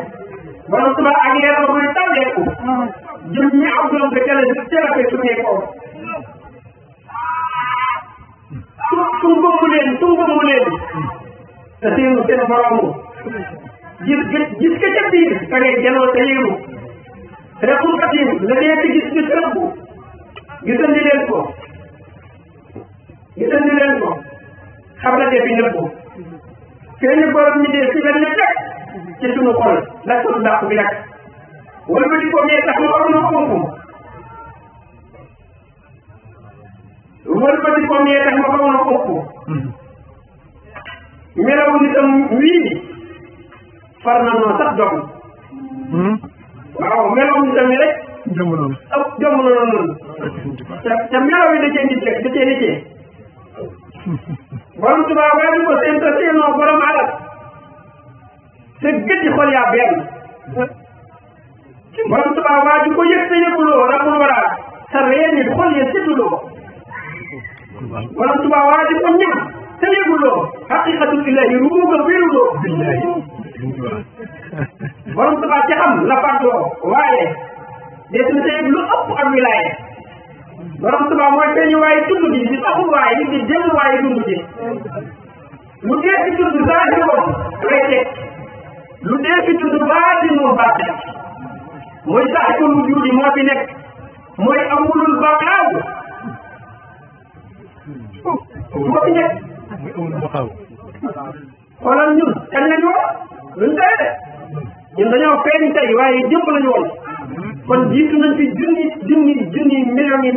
borom Tuubaa ak leer la buy tàlleeku jëm ñi am doom ba teel a su nekkoo su ngëmmu leen te seenu seen boromu gis ka ca biir ka ngay janoo te yéemu rekul katim la dee ci gis rëbb gisandi leen ko xam la defi nëbbu feeñu borom mi dee ci benn teg ci sunu xol la sunu dàq bi nag wala ba di ko mee tax mu am na konkum wala ba di ko mee tax mu am na konkum melaw nitam wii far na noo sax dom waaw melaw nitam yi rek jomb na noonu te melaw yi da cee nit rek da cee nitee borom Tuubaa waaye ko seen te seenoo borom alal te gëtti xol yaa benn borom Tuubaa waa ji ko yëg te yëguloo rabul waraat sa reen yi xol ya sédduloo borom Tuubaa waa ji ko ñam te yëguloo haqiqatul ilahi ruuga biruloo borom Tuubaa ci xam la fàddoo waaye des na te lu ëpp ak wilaaye borom Tuubaa mooy feeñu waaye dund ji di taxul waaye di jël waaye dund ji lu dee fi dund saa di woon lay teg lu dee fi dund baa di moom baax mooy sax ko lu juudi moo fi nekk mooy amulul baqaaw moo fi nekk xoolal ñun kañ lañu woon luñ tey de ñun dañoo feeñ tey waaye jëpp lañu woon kon jiitu nañ fi junni millions yi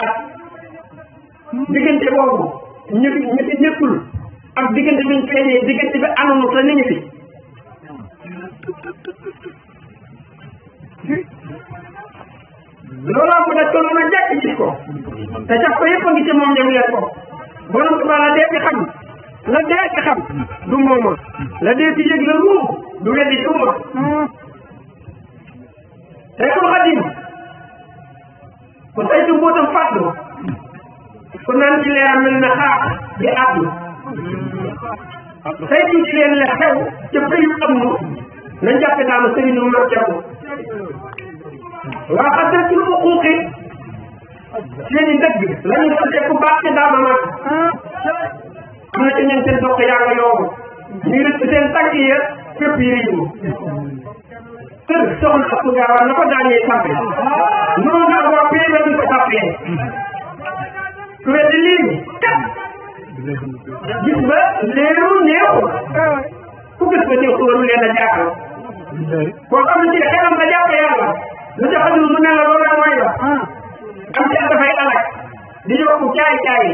at diggante boobu ñu fi nekkul ak diggante bi ñu feeñee diggante bi anoonu te ni ñu fi looloo ko daj ko mën a jàkk gis ko te jàpp ko yëpp a ngi ci moom ñam leen ko borom Tuubaa la dee ci xam du mooma la dee ci yëg la ruum du weddi tuuma Seexul Xadiim ku saytu mbootam fàttu ku naan ci leer mel na xaax di àddu saytu ci leen la xew ca payu am nu nañ jàppe daama sëriñ lu mag jabu waa xasal ci lu mu xuuqi seen i dëgg la ñu doon def ku baax ci daama mag am na ci ñeen seen dox yaa nga yoobu ñu rëcc seen tànk yi fépp yi riibu kër soxna Astou Gawane na ko daañee tàppe noonu nga wax pee la ñu ko tàppee ku weddi lii kat gis ba leeru neexu ku gis ba neexu waru leen a jaaxal koo xam ne ci xelam ba jàpp yàlla lu ca xajul mu ne la loolu mooy la am ci dafay alak di yokku caay caay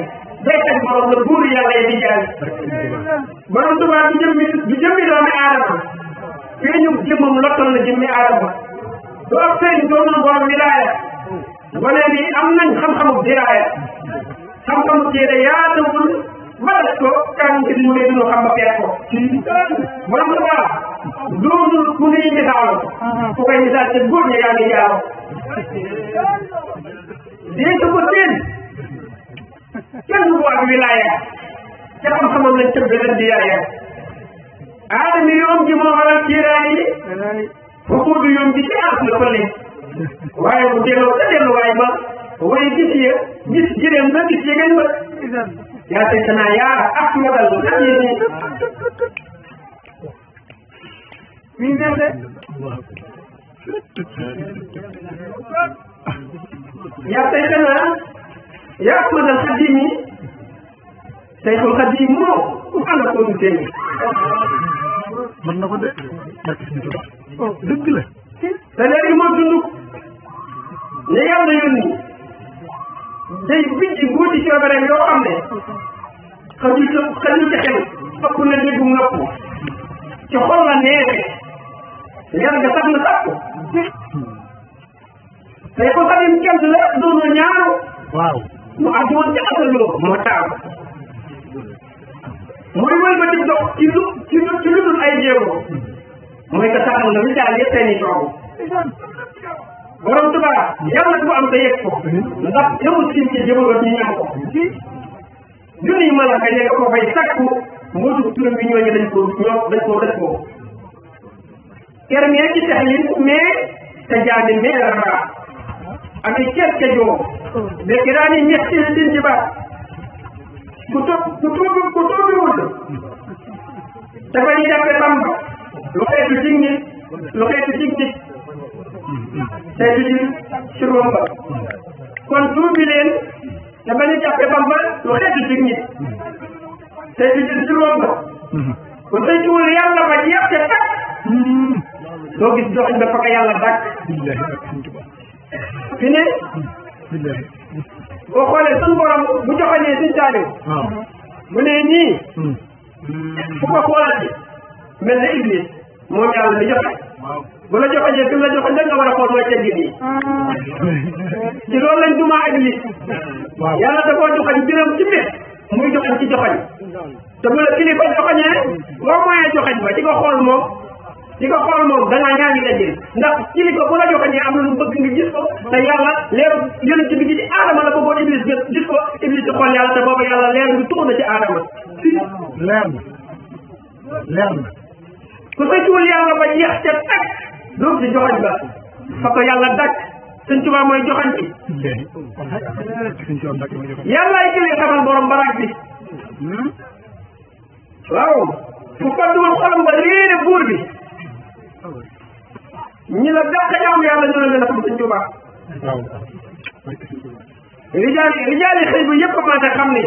day teg borom la buur yàlla yi di jaay borom tubaab bi jëmmi doomi aadama fii ñu jëmmam lottal na jëmmi aadama du ab sëriñ doonul borom wilaaya gone bi am nañ xam-xamu diraaya xam-xamu téere yaatawul balas ko kan ngir mu ne dunu xam ba peet ko borom tubaab doonul ku nuy misaal ku koy misaal te góor ña yaa ngi jaaw dénk ko seen kenn du ak wilaaya ca xam-xamam lañ tëbbe leen di yaaya aadami yoom ji moo waral kiiraay yi xukuudu yoom ji ci aas la ko leen waaye bu delloo ca delluwaay ba way gis ya gis jëleem ba gis yegeen ba yaa tey tanaa yaa ak madal na yéene mi neex de yaa tey tanaa yaa ak madal xadim yi Seyxul Xadim moo ku ànd ak kooku tey mën na ko de dëgg la te léegi moo dund ne yàlla yónni day bijji mbooti coobareem yoo xam ne xajul ca xel ëpp na déggu nopp ci xol la neexe leer nga sax na sàkku Seyxul Xadim kenn la doonul ñaaru waaw mu àgg woon ci asaloo moo taaw mooy wëlbati dox ci lu dul ay jéego mooy que saxal na misaal yëpp seen i coow borom tubaab yàlla bu am te yegg ko ndax yamul sim ci jëmaloon ñu ñam ko junniy malaka yegg ko fay sakku mbootu turam bi ñooñu dañ koo kermee ci tax yi mais te jaani mais ra ak i ceeb ca joo mais ki daani ñex ci din ci baat ku toobiwul dafa ñu jàppe Bamba lu xeetu cig nit lu xeetu cig nit xeetu ci romba kon tuubi leen dafa ñu jàppe Bamba lu xeetu cig nit xeetu ci romba ku tëjwul yàlla ba jeex te takk doo gis doxin ba fa ko yàlla dàkk fi ne boo xoolee suñu borom bu joxañee suñ taaliw bu ne nii fu ko xoolati mel na Iblis moom yàlla di joxe bu la joxañee fi mu la joxe nga war a xool mooy teggin yi ci loolu lañ dumaa Iblis yàlla da koo joxañ biram ci mbir muy joxañ ci joxañ te bu la kilifa joxañee boo moyee joxañ ba di ko xool moom da ngaa ñaari dajeel ndax kilifa bu la joxañee am na lu bëgg nga gis ko te yàlla leer yonent bi ci aadama la bëggoon Iblis gis ko Iblis di xool yàlla te boobu yàlla leer bi tuxu na ci aadama leer na ku sëccuwul yàlla ba jeex ca takk doo ci joxañ ba fa ko yàlla dakk Sëñ Tuubaa mooy joxañ bi yàllaay kilee xamal borom baraag bi waaw fu fadduwul xolam ba réere buur bi ñi la dàq jaamu yàlla ñu la gën a xam Sëñ Tuubaa rijaali xëy bu yëpp commencé xam ne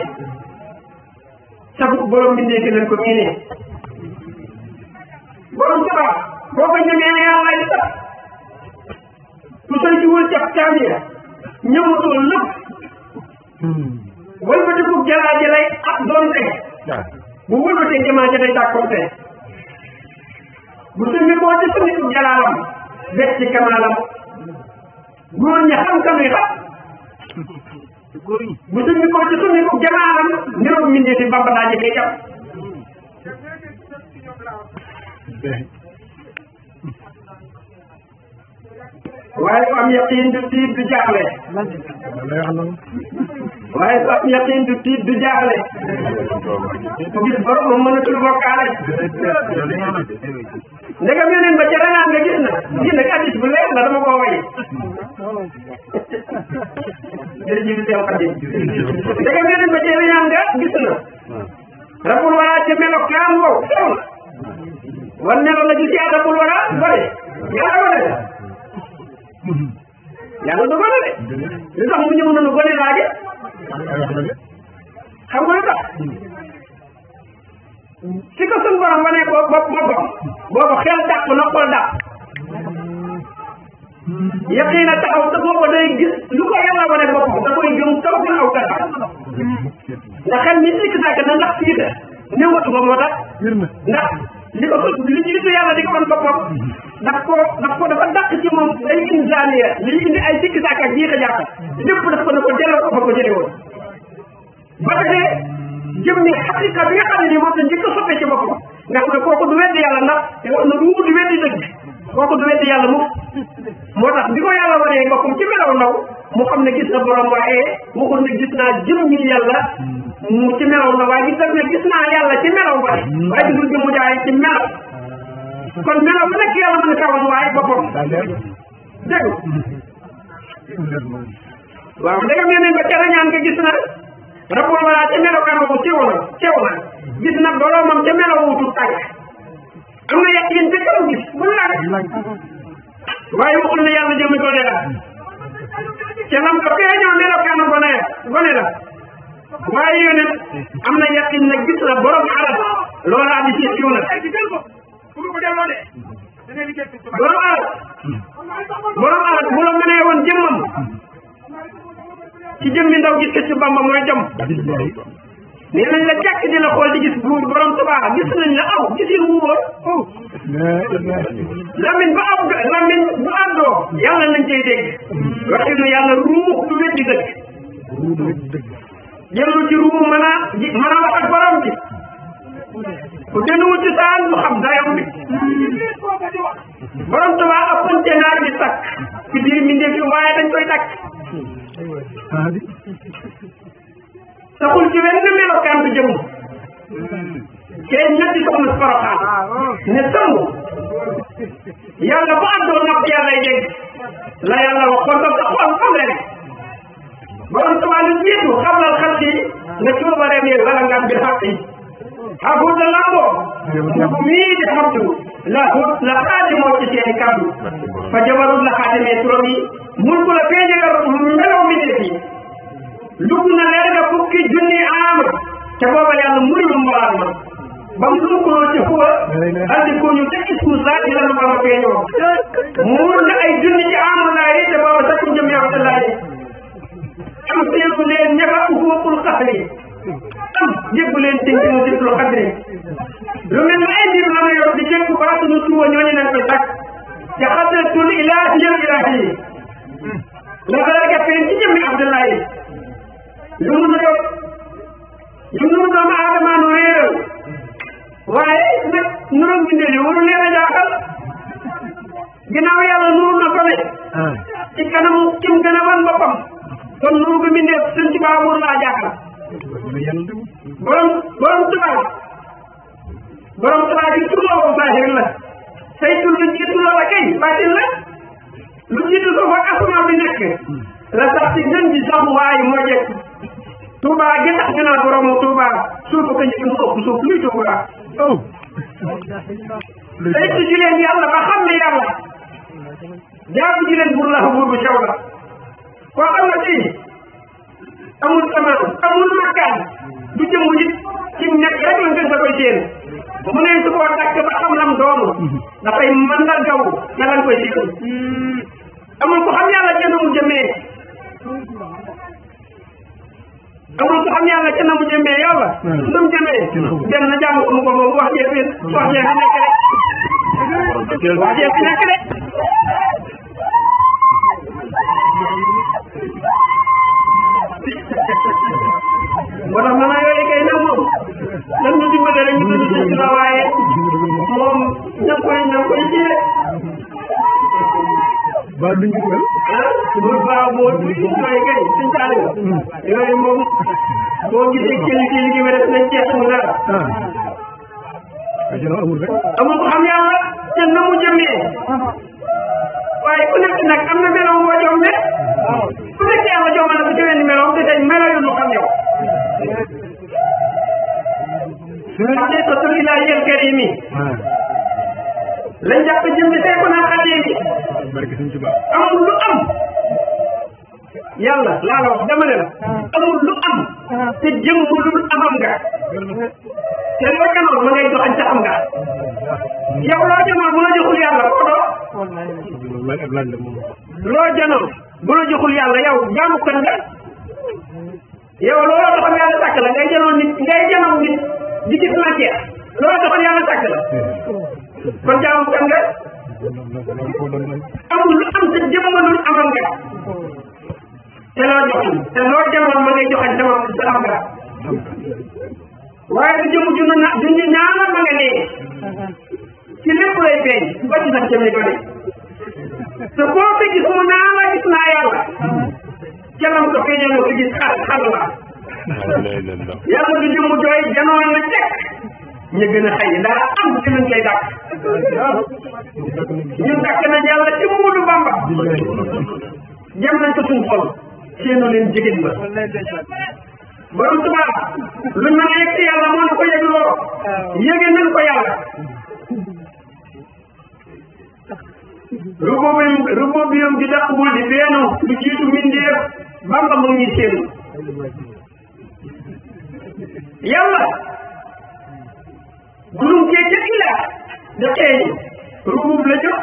sabu borom bindee fi leen ko miinee borom Tuubaa boo ko ñemee yàlla lay sax ku sëy ci wul cap caamia ñëwutoo lépp wëlbatiku jalaa ji lay ak doonte bu wëlbatee jamaa ja day dàkkoonte bu sëñi koo ci sëñiku jalaalam bet ci kamaalam góor ñi xam kanuy xam bu sëñi koo ci sëñiku jamaalam niroog mindee fi Bamba daa jëkkee jam waaye ku am yaqiin du tiit du jaaxle waaye ku am yaqiin du tiit du jaaxle ku gis borom moom mënatul bokkaale ndegam yeneen ba ca ranaan nga gis na addis bu leer la dama koo way jërëjëf Seex Xaadim dëgg nga ba ci ñaan nga gis na rabbul wara ci melokaan wow sew na wan ne la gis yaa rabbul wara bare yaa ko def yàlla dogal na de li tax mu ñëw nañu gone laaje xam nga lu tax ci ko sun borom wane ko boppam boobu xel dàq na xol dàq yaqiina taxaw te boobu day gis lu ko yàlla wane boppam da koy gëm taw gën aw kàddu ndax xel mi sikk sàkk na ndax fii de ñëwatu ko moo tax ndax li ko li ci gis yàlla di ko wan boppam dafa dàq ci moom day insaaniya li indi ay sikk sàkk ak jiixa jàkk lépp daf ko ne ko delloo ko fa ko jëlee woon ba defee jëm ni xaqiqa bi nga xam ne nii moom la njëkk a soppe ci boppam nga xam ne kooku du weddi yàlla ndax te wax na ruu du weddi dëgg kooku du weddi yàlla mukk moo tax bi ko yàlla wanee boppam ci melaw ndaw mu xam ne gis na borom waaye waxul ne gis naa jëm ñi yàlla mu ci melaw ndaw waaye gis ne gis naa yàlla ci melaw ba waaye gisul jëmu jaay ci melaw kon melaw bu nekk yàlla mën a kawan waaye boppam dégg waaw ndegam yeneen ba ca ñaan nga gis na rabbul wara ca melokaan boobu cew na gis na boromam ca melaw wutu tànk am na yaqin ca kaw gis bu la waaye waxul ne yàlla jëmi ko dara ca lam ko feeñoo melokaan gone la waaye yonent am na yaqin nag gis na borom aras loola di ci ciw na borom aras bu la mënee woon jëmmam ci jëmmi ndaw gis ko ci Bamba mooy jëm nee nañ la jàkk di la xool di gis buur borom Tuubaa gis nañ la aw gisin wuubóor lamin bu àddoo yàlla nañ cay dégg waxinu yàlla ruux du weddi dëgg jëllu ci ruux mën a wax ak borom bi ku denuwul ci saan du xam dayam bi borom Tuubaa ab conteneur di takk ci biir mbindeef yi waaye dañ koy takk taxul ci wenn melokaan du jëm kee ñetti soxna Poroxaan ne sëmb yàlla bu àddoo nopp yàllay dégg la yàlla wax kon sa xol xam le ne borom Tuubaa lu jiitu xablal xal ci nga coobareem yi wala nga am bi xaq yi xaafut la lamboo mii di xamtu la xaadimoo ci seeni kàddu fa jabarut la xaadimee turam yi mulku la feeñe melaw mi def yi dugg na leer nga fukki junni am te booba yàlla murilu mboolaat ma ba mu lukkuloo ci xuba andi ko ñu te ismus laa di la nu ba ma feeñoo mur na ay junni ci am laa yi te booba sakku jëm yow te laa yi am seeku leen ñafa ufookul xaxli am jébbu leen ci mu jiblu xadri lu mel ni ay mbir la ma yor di jëkk ba suñu tuwa ñooñu nañ koy takk te xadratul ilaahi jël ilaahi la daraja feeñ ci jëmmi Abdullahi lu mu nuyoo doomu aadama nu réeral waaye nag nuróom bindee li waru leen a jaaxal ginnaaw yàlla nuru na ko ne ci kanamu kim gën a wan boppam kon nuru bi bindee sëñ ci baa waru laa jaaxal borom Tuubaa gi turloo ko saahir la say tur lu jiitu loola kay baatin la lu jiitu ko fa asmaa bi nekk la sax ci gën ji sax waaye moo jekk Touba gi tax ñu naan borom Touba suuf ko njëkk mu ëpp suuf luy Touba day ci leen yàlla ba xam ne yàlla jaabu ji leen bur la buur bu sew la koo xam ne fii amul samaan amul makkaan du jëmm it ci nekk rek la ngeen sa koy séen mu ne su koo dakk ba xam lam doonu dafay mandargaw ca lañ koy séen amul ko xam yàlla ca na mu jëmee amul ko xam yàlla ca na mu jëmee yàlla nu mu jëmee dem na jàng mu ko moom wax jee fi nekk rek wax jee fi nekk rek moo tax mën naa yooyu kay nag moom lan ñu dimbale rek ñu tudd ci la waaye moom ña koy jiyee ba duñ ko mel waaw boo mooy kay suñ taali yooyu moom boo gisee kili gi def nañ ceex mu dara amul rek amul ko xam yàlla ca na mu jëmee waaye ku nekk nag am na melaw boo jox ne ku nekk yàlla jox na bu ci wenn melaw te tey melaw yu nu xam yow xaqiqatul ilaahiyal karimi lañ jàpp jëmmi tey ko naa xatee bi amul lu am yàlla laa la wax dama ne la amul lu am te jëm bu dul amam nga te loo janoon ma ngay joxañ ca am nga yow loo janoon bu la joxul yàlla koo doo loo janoon bu la joxul yàlla yow jaamu kan nga yow looloo taxoon yàlla sàkk la ngay janoon nit di gis matière looloo taxoon yàlla sàkk la kon jaamu kan nga amul lu am te jëm ba dul amam nga te loo joxoon te loo janoon ma ngay joxañ sama sa am nga waaye du jëm junna na du ñu ñaanal ma nga nee ci lépp lay feeñ ba ci sax jëmee gone te boo fi gis mu naa la gis naa yàlla jalam ko feeñal ko gis xar la yàlla du jëmu jooy janoon na cek ñu gën a xëy dara am ci lañ koy dàq ñun dàq nañ yàlla ci Moodu Bamba jëm nañ ko suñ xol seenu leen jigéen ba borom Tuubaa lu mën a yëg ci yàlla moo na ko yëgloo yëge nañ ko yàlla rububiyam gi dàq bul di beenu lu jiitu mbindeef Bamba mu ngi seenu yàlla bulum kee ca ilaa da xeeñi rubub la jox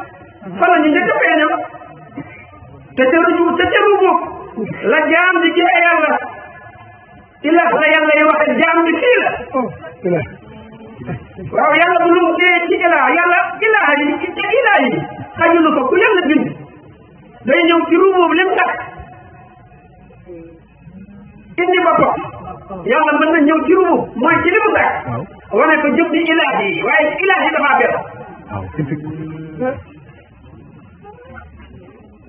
fa la ñu njëkk a feeñam te ca rubub la jaam di ci yàlla ilaah la yàlla yi waxe jaam bi fii la waaw yàlla bu lu mu dee ci ilaah yàlla ilaah yi ci ilaah yi xajulu ko ku yàlla bind day ñëw ci rubub lim tax indi boppam yàlla mën na ñëw ci rubub mooy ci li mu tax wane ko jëf di ilaah yi waaye ilaah yi dafa ber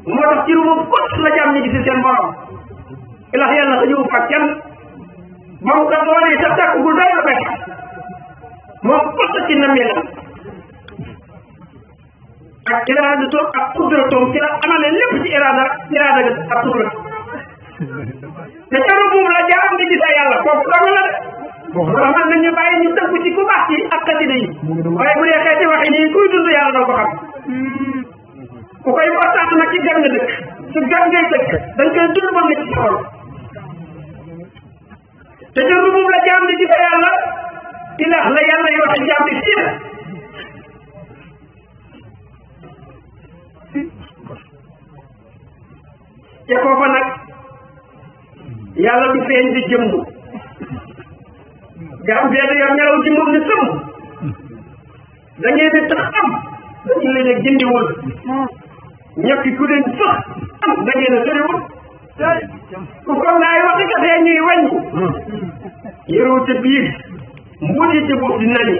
moo tax ci rubub kot la jaam ñi gisi seen borom ilaah yàlla xajulu fa kenn moom ka doonee sax tàkkugul doy na fekk moom kot ci nameelam ak iraada toom ak kudra toom ci la amale lépp ci iraada ak kudra te ca rubub la jaam di gis yàlla foofu dong la de xamal nañu bàyyi ñu tënku ci ku baax ci ak xasida yi waaye bu dee xeeti waxi nii kuy dund yàlla doo ko xam ku koy waxtaan nag ci gan nga dëkk su gan ngay dëkk dañ koy dund ba nga ci xol te ca rubub la jaam di gis yàlla ilaah la yàlla yi wax jaam di fii la te foofa nag yàlla du feeñ di jëmb jaam benn yor ñelaw ci moom ni sëm da ngeen di tax am dañu leen a gindiwul ñëpp ku leen fëx am da ngeen a soriwul ku ko naay waxi ka fee ñuy wàññi yëroo ca biir mbuuti ci buuf di nani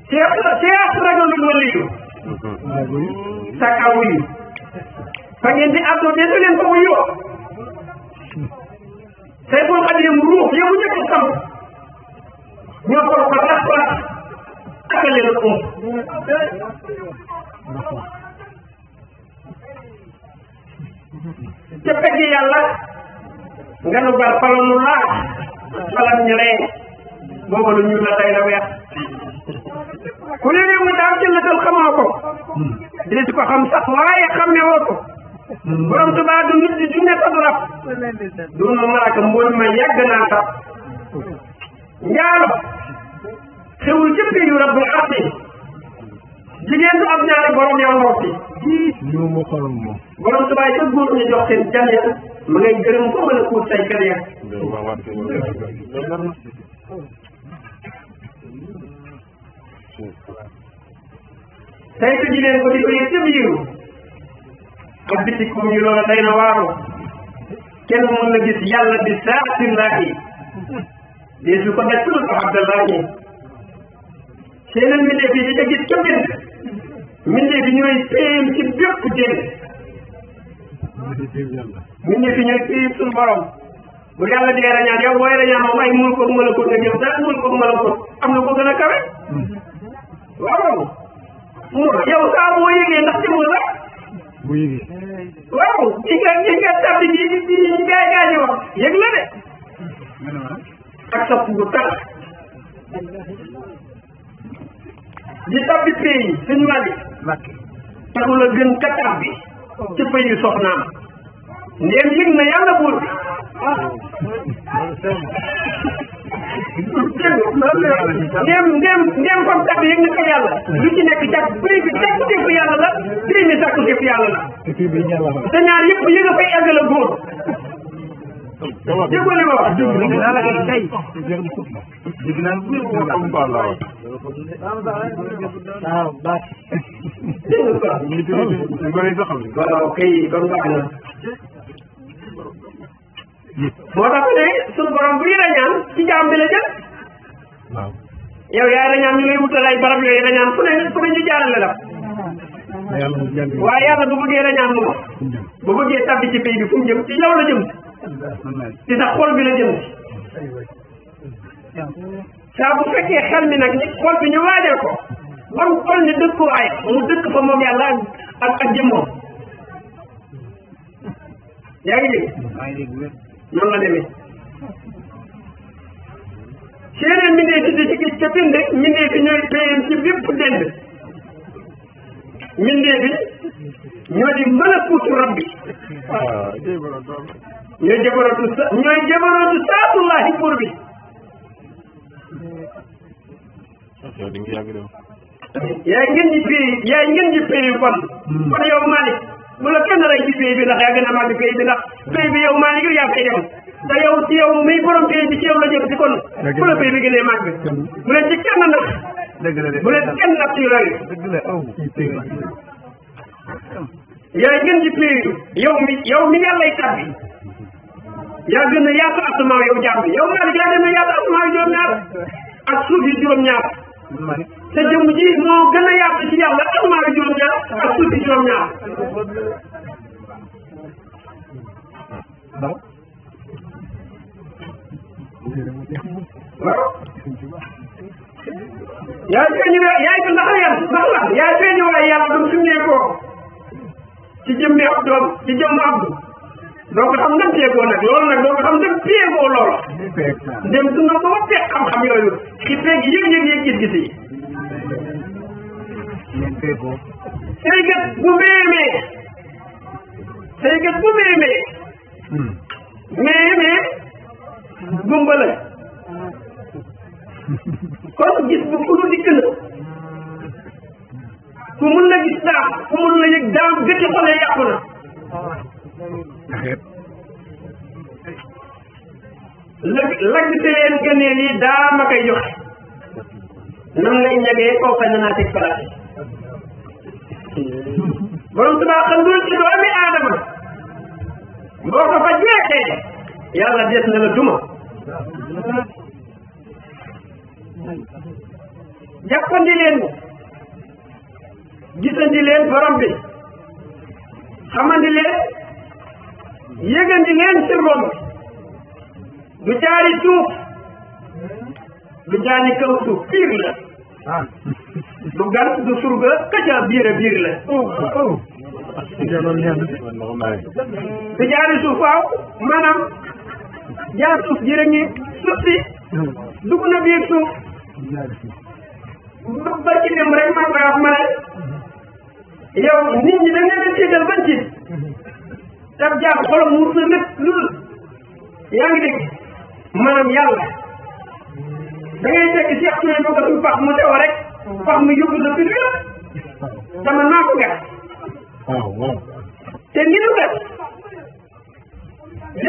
seex ragalul ma liyu saka wuyu fa ngeen di àddoo de leen ko wuyu tey boo xam ne ruux yow njëkk a xam ñoo ko rax ak leen a ca pegg yàlla nga nu bar fala nu laaj falam ñu lee booba lu ñu la tey la weex ku ne réew mi daal jëllatal xamoo ko dina ci ko xam sax waaye xam ne woo ko borom Tuubaa du nit du nekk du rab du na malaaka mbool ma yàgg naa sax njaalo xewul jëpp yu rabbul arsi jigéen du am ñaari borom yow noppi borom Tuubaa yi ca góor ñu jox seen janneer ma ngay gërëm ko mën a kuut say kër ya tey su jigéen ko di ko yëg ca biiru ak biti kum yi loola day na waaru kenn mën na gis yàlla bi saatillahi deesu ko daj sudul ko abdallahi seeneen mbindeef yi di ca gis ca bind mbindeef yi ñooy péem ci bépp jën mbindeef yi ñooy péem suñu borom bu yàlla dee rañaan yow booy rañaan moom ay mul ko malakut nga jëm sax mul ko malakut am na ko gën a kawe waaw yow saa boo yëgee ndax jëm la bu yëgee waaw ci nga tabbi ci gaay yi wax yëg la de ak sopp bu tax di tabbi pays suñu mali taxul a gën ka tabbi ci pays soxnaam ndéem yëg na yàlla buur ndéem comme tabbi yëg na ko yàlla lu ci nekk jàpp pays bi sàkku def yàlla la pays bi sàkku def yàlla la te ñaar yëpp yëg a fay eggal a góor déggoo li ma wax waaw kay kon baax na moo tax ne suñu borom buy rañaan ci jaam bi la jël yow yaay rañaan ñu lay wutal ay barab yooyu rañaan fu ne ñu jaarale la waaye yàlla bu bëggee rañaan moom bu bëggee tabbi ci pays bi fu mu jëm ci yow la jëm ci sa xol bi la jëm saa bu fekkee xel mi nag nit xol bi ñu waajal ko ba mu xol ni dëkkuwaay mu dëkk fa moom yàlla ak jëmmoom yaa ngi dégg noonu la demee séeneen mindee si di ci ca bind mindee fi ñooy payam ci bépp dend mindee bi ñoo di mën a puutu rab bi ñooy jabarootu saatullahi pour bi yaay ngeen ji pays kon yow Malick bu la kenn rey ci pays bi ndax yaa gën a màgg pays bi ndax pays bi yow Malick yaa fay dem te yow ci yow muy borom pays bi ci yow la jëm si kon bu la pays bi gënee màgg bu leen ci kenn nag bu leen kenn nag ci yooyu yaay ngeen ji pays yow mi yàllay tàbbi yaa gën a yaatu asamaaw yow jaam bi yow Malick yaa gën a yaatu asamaaw juróom-ñaar ak suuf yi juróom-ñaar te jëmm ji moo gën a yaatu ci yàlla asamaaw juróom-ñaar ak suuf yi juróom-ñaar waaw yaay feeñu yaay ko ndax la yaay feeñu waaye yàlla dum suñu ko ci jëmmi ab doom ci jëmm abdu doo ko xam ndem teegoo nag loolu nag doo ko xam ndem teegoo loolu ndem du nga ba teg xam-xam yooyu ci peeg yëg-yëg gis-gis yi say gët bu méemee gumba la kon gis bu ku dikk na ku mun na gis daam ku mun na yëg daam gëti xole yàqu na lagg te leen gënee lii daa ma koy joxe nam lay ñagee kooka na naa teg place borom subaa xam dul ci doomi aadama boo ko fa jeexee yàlla des na la duma jàppandi leen gisandi leen borom bi xamandi leen yëgandi leen sirrom du jaari suuf du jaani kaw suuf biir la du gan du surga kaca biir la du jaari suuf waaw maanaam jaar suuf jërë ngi suuf si dugg na biir suuf ba ci dem rek maa koy wax ma ne yow nit ñi da ngeen a tiital ban ci tab jàpp xolam mu sa lépp lu dul yaa ngi dégg maanaam yàlla da ngay fekk si ak suñu bëgg suñu pax mu teew rek pax mu yóbbu sa biir yëpp dama naa ko gas te li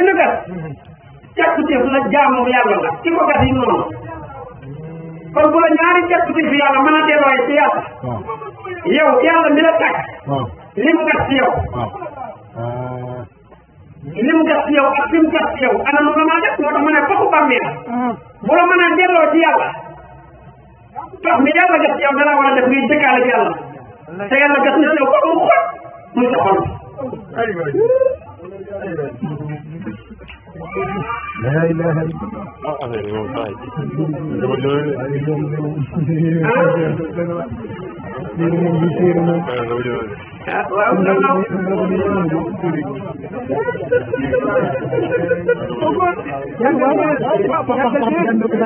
nu gas càkkutéef la jaamu yàlla la ci ko gas yi noonu kon bu la ñaari càkkutéef yàlla mën a teewaaye ci yàlla yow yàlla mi la tàkk li mu gas ci yow li mu gas ci yow ak fi mu gas ci yow ana nu la mën a def moo tax mu ne foofu bàmmeel bu la mën a delloo ci yàlla tax mi yàlla gas ci yow dana war a def ngay dëkkaale ci yàlla te yàlla gas na ci yow ko mu xol muy sa xol لا إله إلا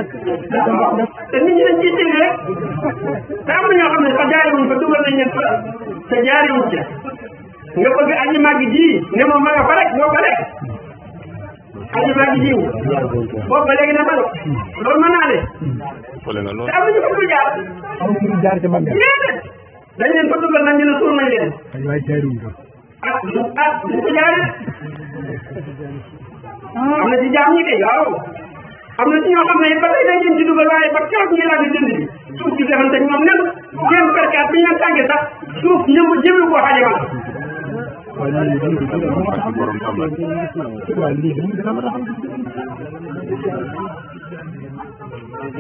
te nit ñi dañ ciy tënk rek te am na ñoo xam ne sax jaariwuñ fa dugal nañ leen fa te jaariwuñ ca nga bëgg aji màgg ji ne moom ma nga fa rek boo ko rek aji màgg ji boobu ba léegi na ma loolu mën naa ne te am na ñu fa dul jaar dañ leen fa dugal nag ñu ne suul nañ leen duñ ko jaari am na ci jaam ñi kay waaw am na ci ñoo xam ne ba tey dañ leen ci dugal waaye ba keroog ñu laaj jënd bi suuf si defante ñoom nen seen perkaat bi ñu leen tàggee sax suuf ñëw jëmi ko xajamal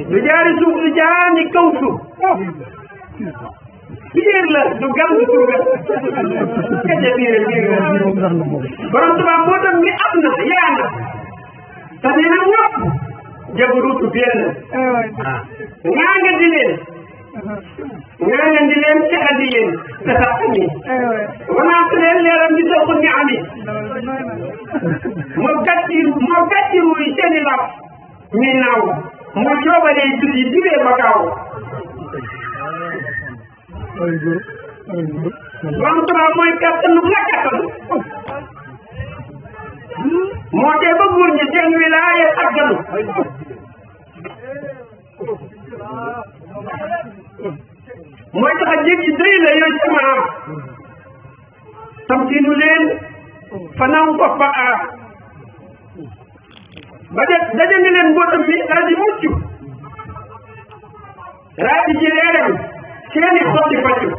du jaari suuf du jaani kaw suuf biir la du gam du suuga kece biir la borom tubaab moo tax ni am na yaa na te nee na ñëpp jabaruutu biir na ngaa nga di leen texandi leen te sax ñi wanaat leen leeram di soxu ni ami moo gàcciru yi seeni laf ñuy naaw moo joobalee tuddi dibee ba gaaw borom tubaab mooy kattanu la kattanu moo tee ba buur ñi seen wilaaya sagganu mooy tax a jéggi day la yooyu sama am tamkinu leen fanaaw ko fa aar ba dajandi leen mbootam mi daal di mucc raati ci leeram seeni xotti faccu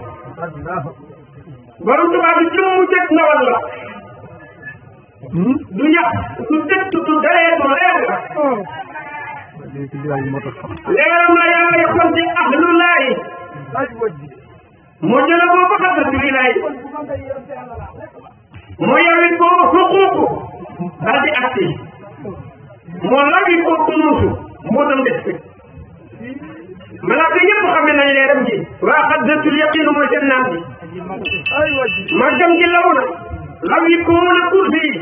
borom tubaab bi jëmmu jëkk ndawal la du ñax du dëkk du dareetu leer la leeram la yàlla yokkoon ci ahlulaahi moo jëla boo ko xasatu wilaay moo yawit ko xuquuqu daal di agsi moo lawi ko kunuusu moo doon des fi malaaka yëpp xame nañ leeram ji waa xaddatul yaqiinu mooy seen naan bi màggam gi law na law yi ko mën a kursi yi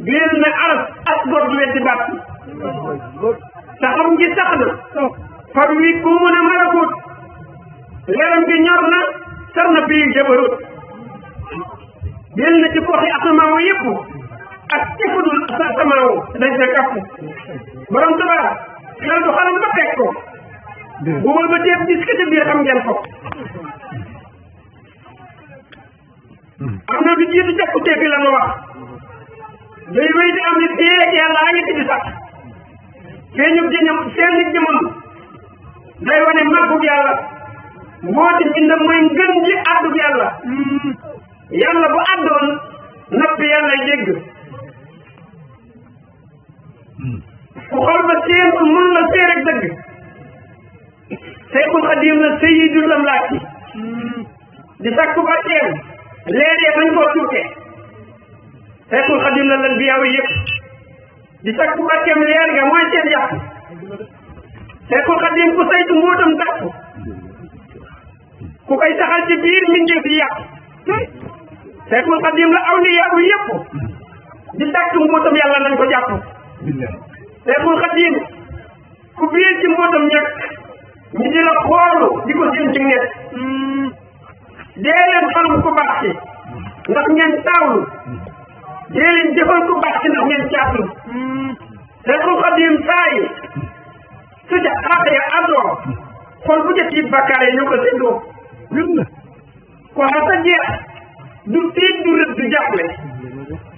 biir na aras as gor du weddi baat saxam gi sax na far wi ko mën a malakut leeram gi ñor na sar na bii jabarut biir na ci goxi asamaaw yëpp ak ci fudul asamaaw dañ sa kapp borom tabaar xel du xalam ba teg ko bu ma ba teeb gis ci biir xam ngeen ko am na lu jiitu jàkkute fi la ma wax day wéy di am ni téeg yàlla a ngi ci di sax feeñu jëñam feeñu jëmam day wane màggug yàlla mbooti mbindam mooy ngën ji àddug yàlla yàlla bu àddoon noppi yàlla dégg ku xool ba seen ko mun la see rek dëgg Seexul Xadiim la sayyidul amlaaki di sakku ba teew leeree bañ koo tuute Seexul Xadiim la lan biyaaw yëpp di sakku ba teew leer ga mooy seen yàq Seexul Xadiim ku saytu mbootam dàq ku koy saxal ci biir mbindeef yi yàq Seexul Xadiim la awliyaaw yëpp di sakku mbootam yàlla nañ ko jàpp Seexul Xadiim ku biir ci mbootam ñàkk ñi di la xoolu di ko seen ci net dee leen xam ku baax ci ndax ngeen taawlu dee leen jëfal ku baax ci ndax ngeen caatlu Seexul Xadiim saa yi su ca xaax ya àddoo xool bu ca tiit bakkaar yi ñoo ko séddoo ko xasa jeex du tiit du rët du jàppale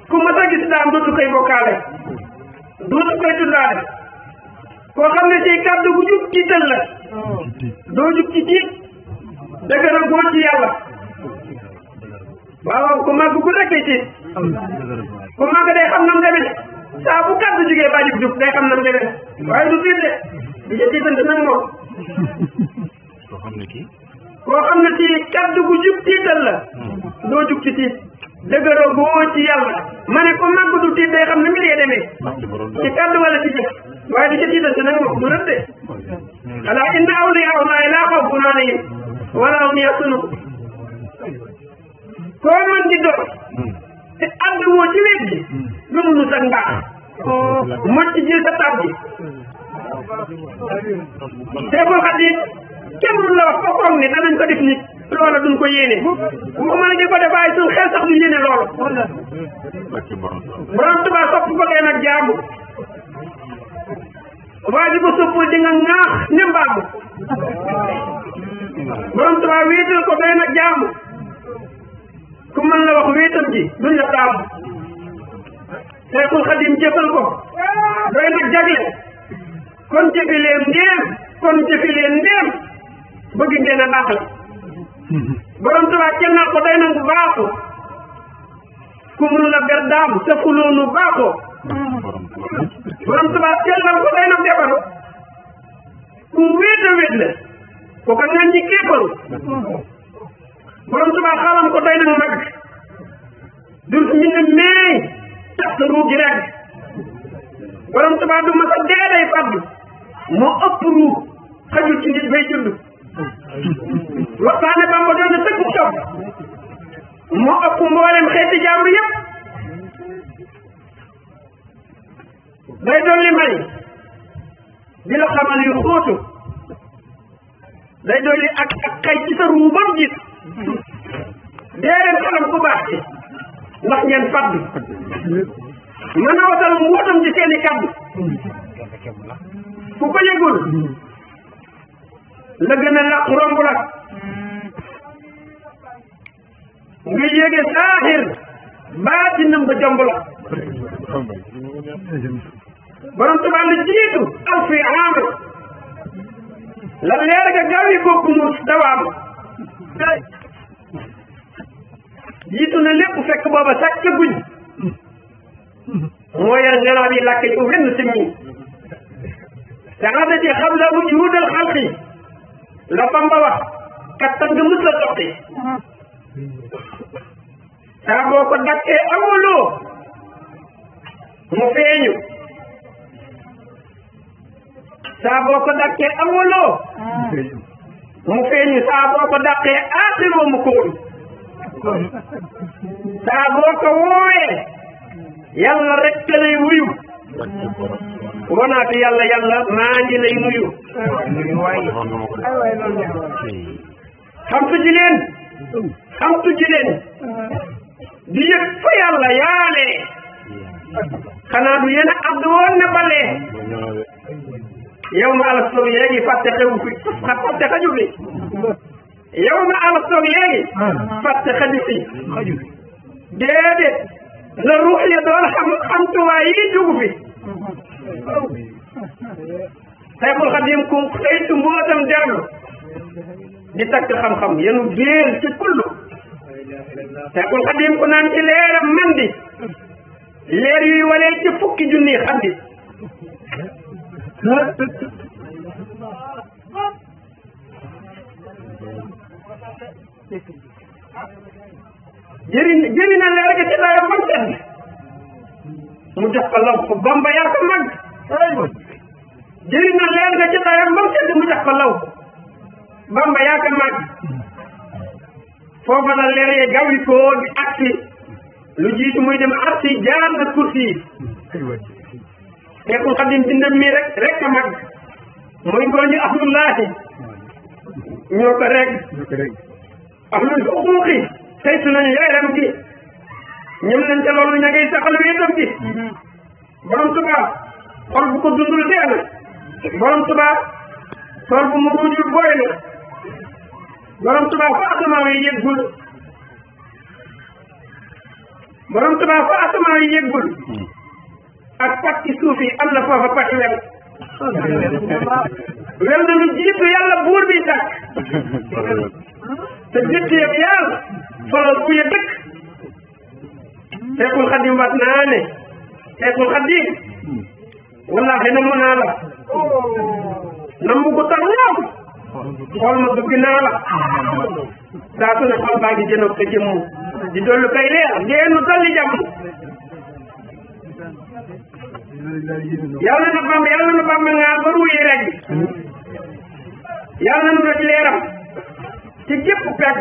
ku mas a gis daam dootu koy bokkaale dootu koy tuddaale koo xam ne say kàddu gu jub tiital la doo jub ci tiit dëgg na góor ci yàlla waaw ku màgg ku nekkee tiit ku màgg day xam nam demee saa bu kàddu jógee ba jub day xam nam demee waaye du tiit de du ca tiitante nag moom koo xam ne ci kàddu gu jub tiital la doo jub ci tiit dëgëroo bu woo ci yàlla ma ne ko màgg du tiit day xam ne mbir yee demee ci kàddu wala ci jëf waaye du ca tiital si nag moom du rëdd alaa inna awliyaa Allaahi laa xawfun alayhim wa laa hum yaxzanun koo mën di doon te ànd woo ci wet gi lu mu nus ak mbaax mocc ji sa tab bi Seexul Xadiim kenn mun la wax ko foog ne danañ ko def nit loola duñ ko yéene waxuma ne di ko def waaye suñ xel sax du yéene loolu borom Tuubaa sopp ko leen ak jaamu waa ji ko soppul di nga ŋaax ne mbaamu borom Tuubaa wéetal ko doy nag jaamu ku mën la wax wéetam ji duñ la taamu Seexul Xadiim jëfal ko doy nag jagle kon jëfi leen ndéem bëgg ngeen a baax la borom Tuubaa kennal ko doy na bu baaxu ku mun la ber daam sa fuloonu baaxoo borom Tuubaa kennal ko doy na defaru ku wéet a wéet la ko ka nga ñi képpalu borom Tuubaa xalam ko doy na mag dul fi mbind meey tax sa ruu gi rek borom Tuubaa du ma sa dee day faddu moo ëpp ruu xajul ci nit bay judd waxtaane Bamba doon na tëgg cof moo ëpp mboolem xeeti jàmbur yëpp day dolli may di la xamal yu xóotu day dolli ak xay ci sa ruu ba mu gis dee leen xalam ku baax ci ndax ngeen faddu mën a watal mbootam ci seeni kaddu ku ko yëgul la gën a làq romb la nga yéege saaxir baatinam ba jomb la borom Tuubaa lu jiitu alfi aam la leer ga gaaw yi bokku mu dawaam jiitu na lépp fekk booba sàkk guñ moo yar ngelaw yi làkk yi wenn si ñi saxaadati xabla wujuudal xalqi la Bamba wax kattan nga mës la doxi saa boo ko dakkee amuloo mu feeñu saa boo ko dakkee amuloo mu feeñu saa boo ko dakkee aaxiroo mu kóolu saa boo ko wooyee yàlla rek ka lay wuyu wanaatu yàlla maa ngi lay nuyu xam tuji leen di yëg fa yàlla yaalee xanaa du yéen a abdu woon ne balee yow ma alaf toog léegi fàtte xew fi fàtte xaju fi yow ma alaf toog léegi fàtte xaju fi déedéet la ruux ya doon xam tuwaay yi dugg fi Seexul Xadiim ku saytu mbootam dellu di takk xam-xam yenu géel ci kullu Seexul Xadiim ku naan ci leeram mandi leer yuy walee ci fukki junni xaddi jëri na leer ga ci dayam bam sedd mu jox ko law ko Bamba yaa ko mag jëri na leer ga ci dayam bam sedd mu jox ko law Bamba yaa ko mag foofa la leer yee gawi ko di agsi lu jiitu muy dem arsi jaar na kursi yi Seexul Xadiim bindam mi rek a mag mooy ngooñu ahlullaahi ñoo ko rek ahlul xuquuqi saytu nañu leeram gi ñëm nañ ca loolu ña ngay saxal wéetam gi borom Tuubaa xol bu ko dundul dee na borom Tuubaa xol bu mu dundul booy na borom Tuubaa fa asamaan yi yëggul borom Tuubaa fa asamaan yi yëggul ak pàcc suuf yi am na foofa pàcc wel na lu jiitu yàlla buur bi sàkk te jiitu yëpp yàlla folol ku ya dëkk Seexul Xadiim wat naa ne Seexul Xadiim wallaahi namm naa la namm gu tax ñaaw xool ma dugg naa la saa su ne xol baa ngi jënoog sa jëmm di dollu kay leer ngeen nu dolli jàmm yàlla na bamba ngaa ba ruuyi rek yàlla nu doj leeram ci gépp pegg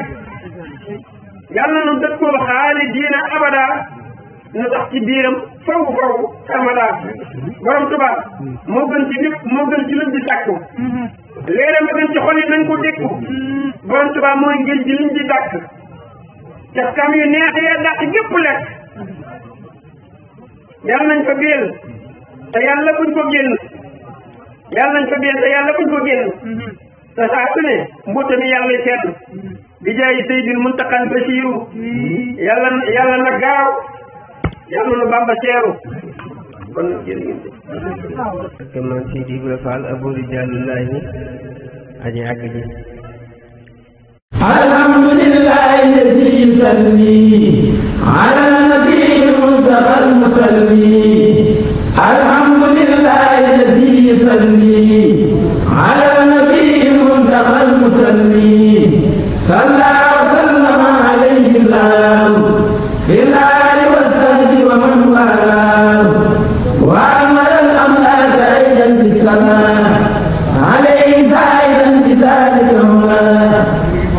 yàlla nu dëkkoo xaali diina abada nu tax ci biiram faw samada borom Tuubaa moo gën ci lépp moo gën ci luñ di sàkku leeram a gën ci xol yi nañ ko dékku borom Tuubaa mooy ngeen ci luñ di dàkk cafkaam yu neex ya dàq gépp lekk yàlla nañ ko béel te yàlla buñ ko génn yàlla nañ ko béel te yàlla buñ ko génn te saa su ne mbuuta mi yàlla seet bi jaayi Seydil Muntaqal Basiiru yàlla na gaaw yàlla na Bamba seeru kon nag jërë ngeen jëf man Seydi Ibra Fall Abou Rijaalullaahi aji àgg ji alhamdulillahi lazi yusalli ala nabiyil muntaqal musalli alhamdulillahi lazi yusalli ala nabiyil muntaqal musalli salla wa sallama alayhi Allah fil ali was sahbi wa man walahu wa amara al amlaka aidan bis salam alayhi zaidan bi zalika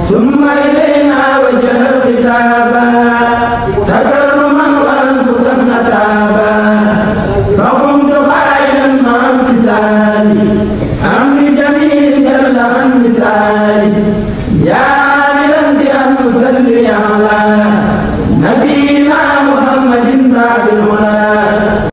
ثم إلينا وجه الخطابا تكرما وأنفسا أتابا